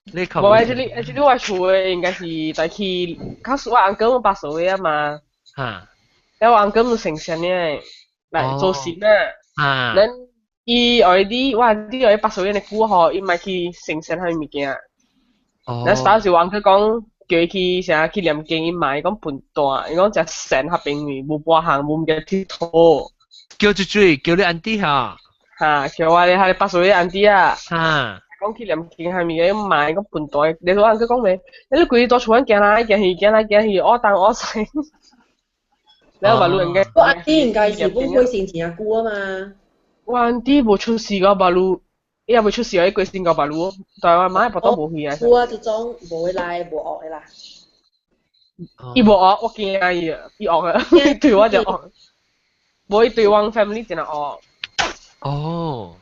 你無，actually 我厝的應該是帶去，較數我 uncle 我八歲啊嘛。嚇！了我 uncle 就成神的，來做神啊。啊！咱伊 already 我 auntie 愛八歲的久吼，伊莫去成神彼物件。哦。咱當時我 uncle 講。叫伊去啥去念經，伊嘛伊講笨蛋，伊講食神彼邊位無半項無物件鐵佗。叫住水，叫你 auntie 哈。哈，叫我咧，彼八歲的 auntie 啊。哈。講去念經係咪嘅買個笨袋？你話佢講咩？你規日厝行來行去，行來行去，我東我西。你話路應該？我阿弟應該是本過身真久啊嘛。我阿弟無出事個馬路，伊也未出事，伊過身個馬路，但係我媽巴肚無去啊。有啊，這種無會來無惡的啦。伊無惡，我驚伊，伊惡啊，對我就惡。無伊對阮 family 真係惡。哦。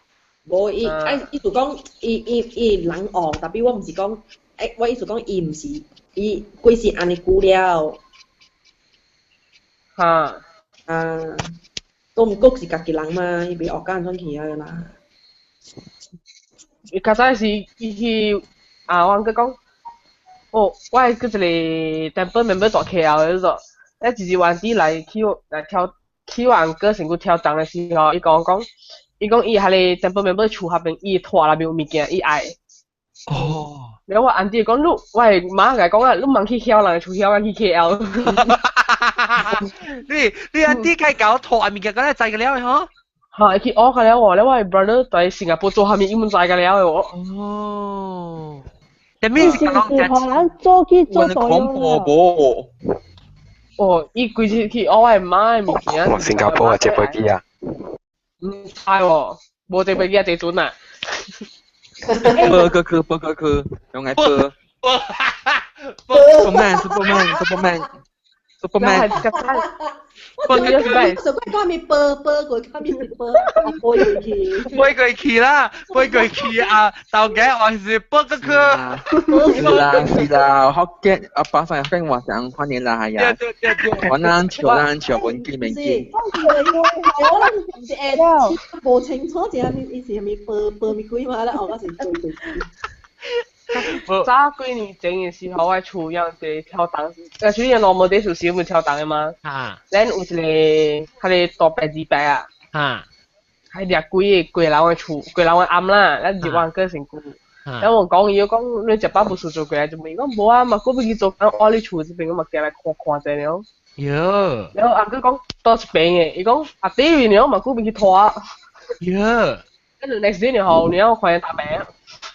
無伊，哎，意思講，伊伊伊人惡，tapi 我毋是講，欸，我意思講，伊毋是，伊過身按呢久了。哈。啊，都毋過是家己人嘛，伊袂惡甲按怎去啊啦。伊較早是伊去啊，我閣講，哦，我係閣一個 temple member 大 KL 的嗰個，一日晚啲來去來挑去我 uncle 身軀挑重的時候，伊講講，伊講伊彼個 temple member 厝爿邊，伊拖內面有物件，伊愛。哦。然後我 auntie 講，你，我的媽共伊講啊，你茫去曉人厝曉，去 KL。你你 auntie 開搞拖物件，敢會知個了的吼？嚇，去學個了喎，你我的 brother 在新加坡做啥物，伊毋知個了的喎。哦。That means 是是，予人做去做恐怖無？哦，伊規日去學我的媽的物件。我新加坡啊，坐飛機啊？毋知喎，無坐飛機啊，坐船啊。波哥哥，波哥哥，用來波。Superman, Superman, Superman, Superman。我就講咪波波過，講咪波，波過去。飛過去啦，飛過去啊！豆家還是波哥哥。是啦是啦，福建阿爸上福建話上歡迎啦係啊。我咱笑咱笑，文記文記。我諗是誒，無清楚，這咪伊是咪波波咪鬼嘛？咧，我是對對。早幾年前的時候，我厝有一個跳檔，屬於 normal 啲厝是有跳檔的嘛。啊。咱有一個，彼個大伯二伯啊。啊。還掠幾個過人的厝，過人的庵啦，咱入往過身軀。然後我講伊講你食飽無事做過來就問，伊講無啊，嘛閣欲去做工，我你厝這邊我嘛行來看看者了。喲。然後阿哥講倒一邊的，伊講阿弟位了嘛閣欲去拖。喲。跟住 next day 然後你要歡迎大伯。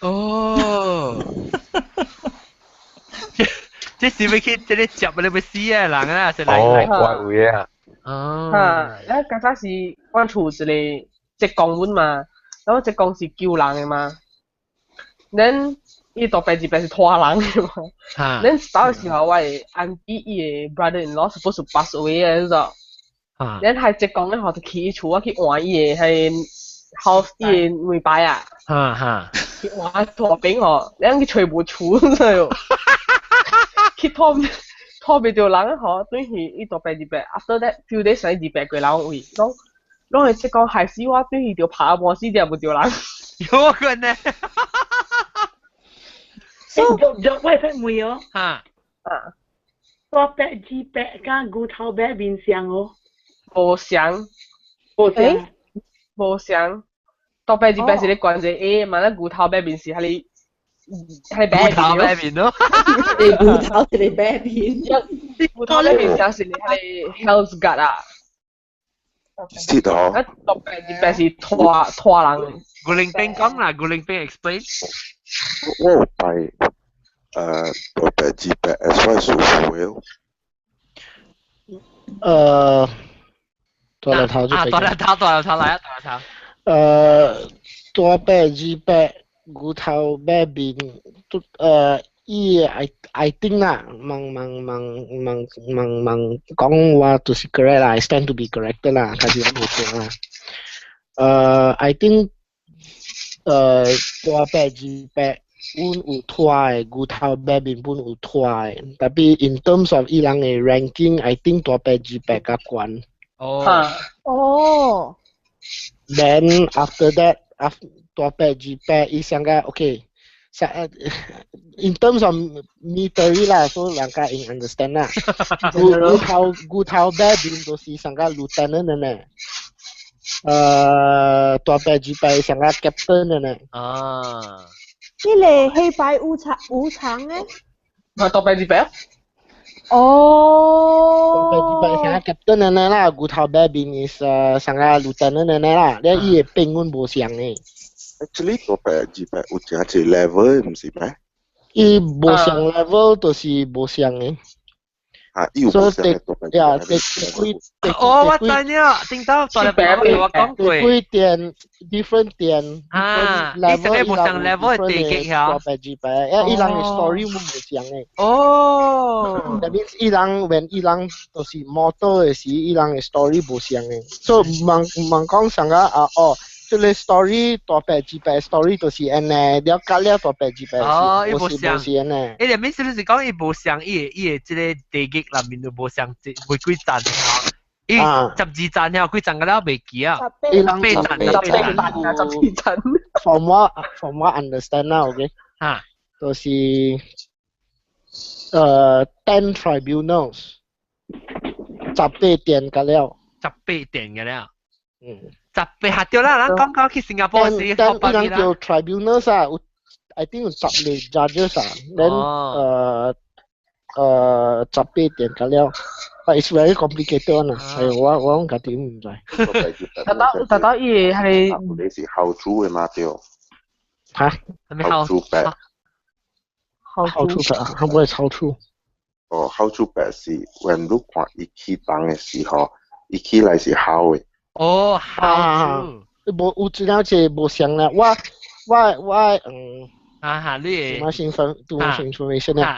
哦，這是欲去這個接你欲死啊人啊，是來哦，我有啊。哦。哈，咱較早是阮厝一個職工阮嘛，然後職工是救人的嘛，咱伊大伯二伯是拖人的嘛。哈。咱到時候我的 auntie 伊的 brother-in-law supposed to pass away 啊，你知道？哈。咱係職工的吼，就去伊厝，我去換伊的彼 house 伊的門牌啊。哈哈。去換拖餅吼，咱去揣無厝，知無？去拖拖袂著人吼，轉去伊大伯二伯，after that few days 二伯過人位，講攏會識講害死我，轉去著拍半死定無著人。有可能。我我會問哦。哈。啊。大伯二伯佮牛頭伯面相哦。無相。無相。無相。大伯二伯是咧關這 A 嘛，咱牛頭伯面是彼個彼個牛頭伯面咯。牛頭一個伯面。牛頭伯面才是彼個 Hell's Guard 啊。是哦。啊，大伯二伯是拖拖人。古靈兵講啦，古靈兵 explain。我有拜大伯二伯 S Y 師傅的。大兩頭就啊，大兩頭，大兩頭來啊，大兩頭。大伯二伯牛頭馬面，都伊 I think 啦，問問問問問問講話就是 correct 啦，I stand to be corrected 啦，開始我冇錯啦。I think 大伯二伯阮有拖的，牛頭馬面本有拖的，tapi in terms of 伊人的 ranking，I think 大伯二伯較懸。哦。哦。 Then after that, after 大伯二伯伊上個 okay。in terms of military 啦，所以人家應 understand 啦。牛牛頭牛頭馬面都是上個 lieutenant 的呢。大伯二伯上個 captain 的呢。啊。呢個黑白無常無常咧？啊，大伯二伯。哦。大伯二伯上個 captain 的呢啦，牛頭馬面是上個 lieutenant 的呢啦，你伊的兵阮無相的。Actually 大伯二伯有真濟 level 毋是咩？伊無相 level 就是無相的。啊，伊有無相的大伯。呀，第幾？哦，我知了，頂到大伯我講過。幾點 different 點啊，伊成個無相 level 的地級大伯二伯，伊人的 story 無相的。哦。 That means 伊人 when 伊人就是 mortal 的時，伊人的 story 無相的。所以毋通講上個啊哦。這個 story 大伯二伯 story 就是按呢，了解了大伯二伯哦，伊無是無是按呢。伊個意思就是講伊無相，伊個這個地獄內面就無相，無幾層吼。伊12層了，幾層個了袂記啊。伊人八層，18層啊，12層。 From what understand 啦，OK？嚇，就是10 tribunals，18殿個了。18殿個了。嗯。18下對啦，咱講講去新加坡時，但伊人叫 tribunals 啊，有 I think 有10個 judges 啊，then 18殿個了。But it's very complicated 啊，係我家己毋知。特到伊係你是後主的嘛對？嚇？後主伯。後主伯，佢唔係後主。哦，後主伯是 when 你看伊起動的時候，伊起來是好的。哦，好主。無有資料是無相啦，我嗯。啊哈，你。 Too much info, too much information 啊。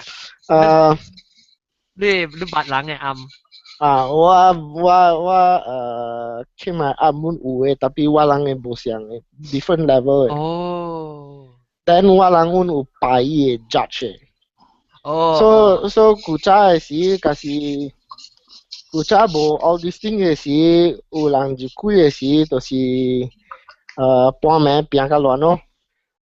你捌人的暗。啊，我起碼暗門有的，tapi 我人的無相的，different level 的。哦。 Then 我人阮有拜伊的 judge 的。哦。 So 古早的時，假是古早無 all this thing 的時，有人入鬼的時，就是半暝拚較亂咯。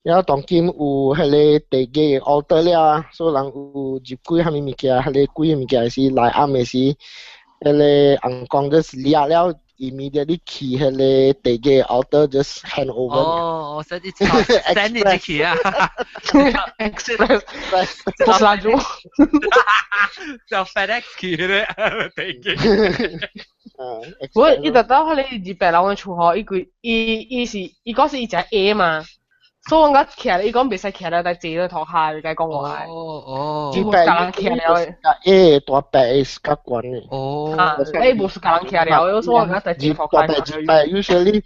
然後當今有彼个地基 altar 了啊，所以人有入鬼啥物物件，彼个鬼物件時來暗的時，彼个尪公就是掠了，immediately 去彼个地基 altar just hand over。哦，我 send 一 send 你進去啊，express，不是拉住，就 FedEx 去咧地基。我伊特到彼个200人的厝吼，伊規伊伊是伊講是伊食 A 嘛。所以我講徛，伊講袂使徛了，但坐咧塗跤，伊講話。哦哦。伊無共人徛了。 A 大伯是較懸的。哦。啊，伊無是共人徛了，所以我講在坐塗跤。大伯二伯 usually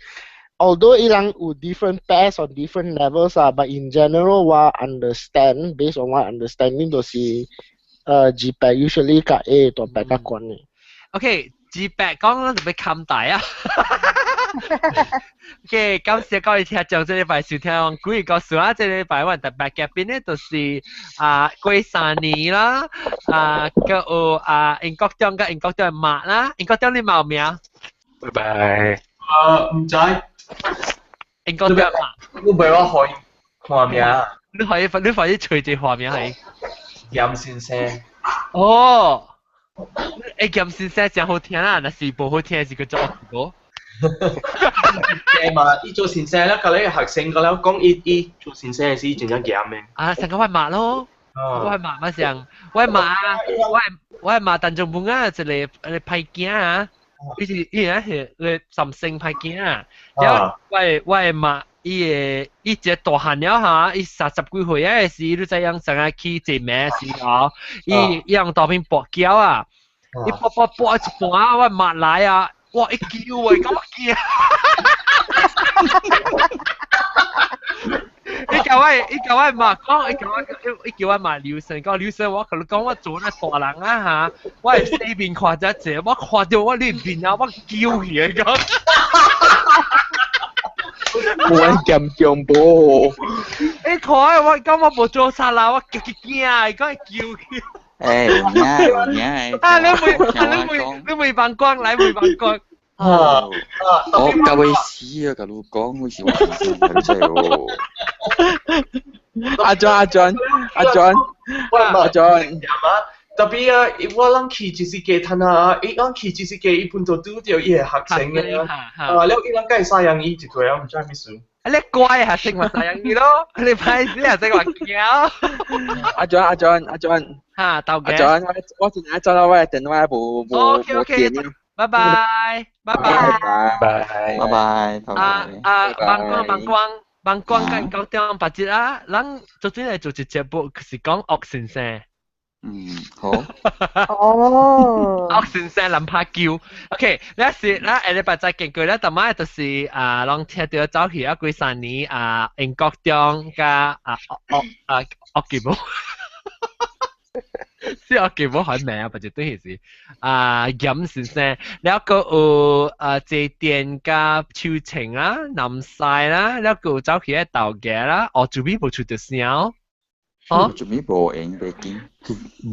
although 伊人有 different pairs on different levels 啊，but in general 我 understand based on 我 understanding 就是二伯 usually 較 A 大伯較懸的。 OK，二伯講咱就欲冚台啊。OK，感謝各位聽眾這禮拜收聽鬼故事啊！這禮拜我特別嘉賓呢，就是啊過三年啦，啊閣有啊英國長佮英國長的媽啦，英國長你冇名？拜拜。啊，毋知。英國長媽。你袂我可以看名？你可以隨住畫名係。嚴先生。哦。欸，嚴先生真好聽啊！若是無好聽，是閣做惡歌。嘅嘛，伊做先生啦，佮你學生個了講，伊做先生是真正嚴的。啊，上個我媽咯，我媽嘛上，我媽，我媽陳仲本啊，一個一個歹囝啊，伊是伊啊是個三星歹囝啊，然後我媽伊個伊一個大漢了哈，伊30幾歲啊時，你知影上下去坐名時候，伊用大邊跋筊啊，伊跋跋跋一半啊，我媽來啊。哇！一叫啊，咁驚！伊叫我媽講，伊叫我媽留神，講留神，我同你講，我做那大人啊嚇，我係四面看這濟，我看到我呢面啊，我叫起來講。冇人嚴重噃。你看我講我無做啥啦，我驚驚，伊講叫起。欸，有影有影。啊！你袂放光來，袂放光。啊！我到尾死啊！共你講，我是我先生，真哦。阿 John 阿 John 阿 John 阿 John， Tapi 啊，我人去就是加趁啊，伊人去就是加，伊本就拄著伊个學生嘅啊，啊，了伊人會西洋語一個，我毋知啥物事。你乖學生嘛西洋語咯，你歹勢學生話驚。阿 John 阿 John 阿 John，哈，豆阿 John，我陣間走啦，我電話無無無電。拜拜，拜拜，拜拜，拜拜，啊啊，望光望光。幫光跟講點八節啊，咱昨天嚟做一節目，是講惡先生。嗯，好。哦。惡先生林柏嬌，OK，你是咱下禮拜再見過咧，逐擺就是啊，攏聽到走去啊幾三年啊，英國中加啊惡啊惡記無，是惡記無很名啊，或者對是啊嚴先生，了個有啊這店加秋晴啦、南西啦，了個有走去咧豆家啦，哦，做咩無出到聲？哦，做咩無閒北京？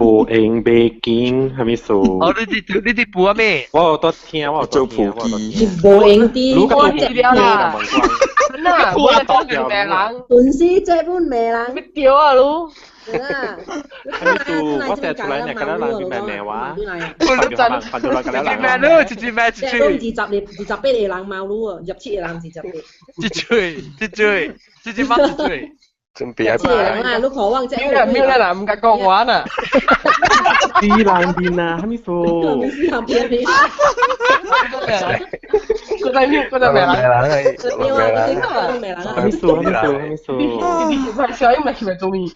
無閒北京，係咪數？哦，你佇補啊咩？我有得聽，我有做普及。無閒啲，我知了啦。真啊，我講住命人。頓時這本命人。咩掉啊你？啊！係咪數？我寫出來呢，敢若人變命話。我真。翻咗來敢若人。命咯，一隻命一嘴。28個人貓女啊，27個人28。一嘴，一嘴，一隻貓一嘴。準備一人啊，你看我這。沒有沒有啦，唔敢講話啦。死人面啊，啥物數？個仔咩？個仔咩人？啥物數？啥物數？啥物數？你你小英咪係咪中意？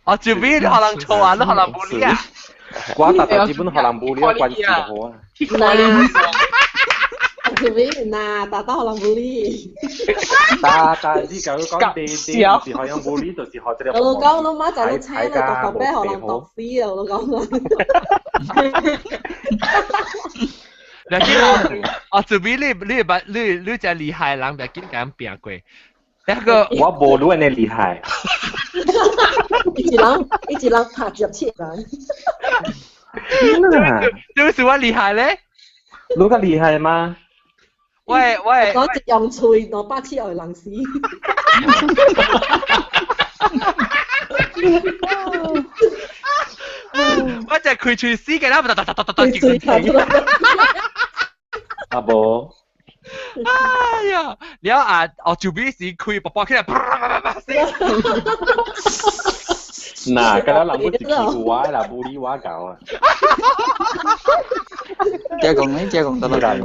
哦，就俾你可能錯啊，你可能無理啊。我達達基本可能無理，關係就好啊。就俾嗱，達達可能無理。達達你假如講地地是學樣無理，就是學這個。我講，我媽就你請你讀讀咩可能讀死啊！我講。你見哦，就俾你你你你只厲害人，別緊咁變過。那個我無你按呢厲害。一一人拍27人。就是我厲害咧？你較厲害嗎？喂喂，講一用喙270個人死。我就開喙死嘅啦，噠噠噠噠噠噠。阿無。哎呀，了啊，哦，就比時開爆爆起來，啪啪啪啪死。嗱，敢若人本是欺負我啦，無理我搞啊。加講你加講得啦，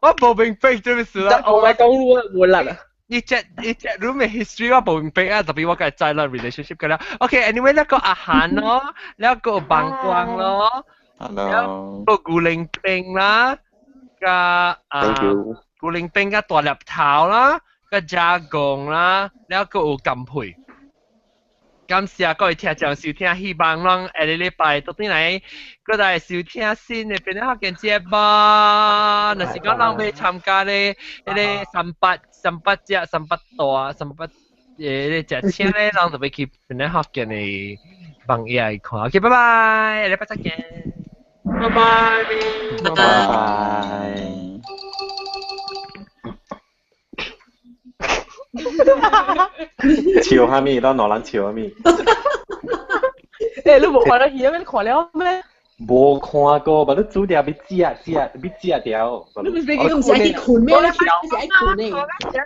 我無明白做咩事啦。我咪講我無力啊。你這你咩 history 我無明白啊，特別我個知啦 relationship 個啦。OK，anyway 那個阿韓咯，那個幫光咯， ，hello，個古靈兵啦，個啊古靈兵個大粒頭啦，個加工啦，แล้ว個有金配。感謝各位聽眾收聽，希望咱下個禮拜倒轉來，閣來收聽新的變福建節目。若是講人欲參加咧，彼個三八三八隻三八大三八咧食請咧，人就欲去變福建的網頁看。OK，拜拜，下禮拜再見。拜拜，拜拜。笑蝦米？咱兩人笑蝦米？欸，你無看到戲咩？你看了咩？無看過，嘛你煮了欲食食欲食掉。你毋是你毋是愛去睏咩？你是愛睏的。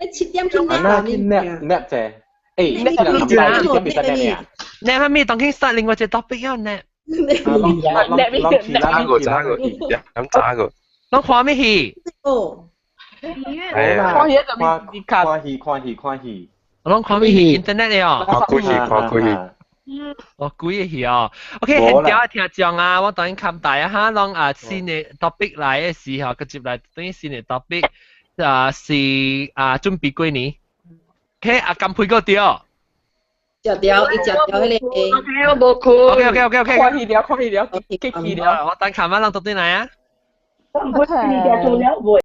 你7點去啊，那去 nap nap 者，欸，你人禮拜7點袂使 nap 咩啊？ nap 蝦米？當今殺另外一個 topic 啊 nap。渣個渣個，飲渣個。攏看咩戲？哦。係啊。看戲就看戲看戲看戲。我攏看咩戲？internet 的哦。看鬼戲看鬼戲。哦，鬼個戲哦。OK，現條聽眾啊，我當然看大啊哈，攏啊新的 topic 來的時候，佮接來等於新的 topic 啊是啊準備過年。OK，啊金配個對。食掉，伊食掉彼個。我無困。 OK。看戲了，看戲了，結戲了。我等琴晚攏倒轉來啊。我做了未？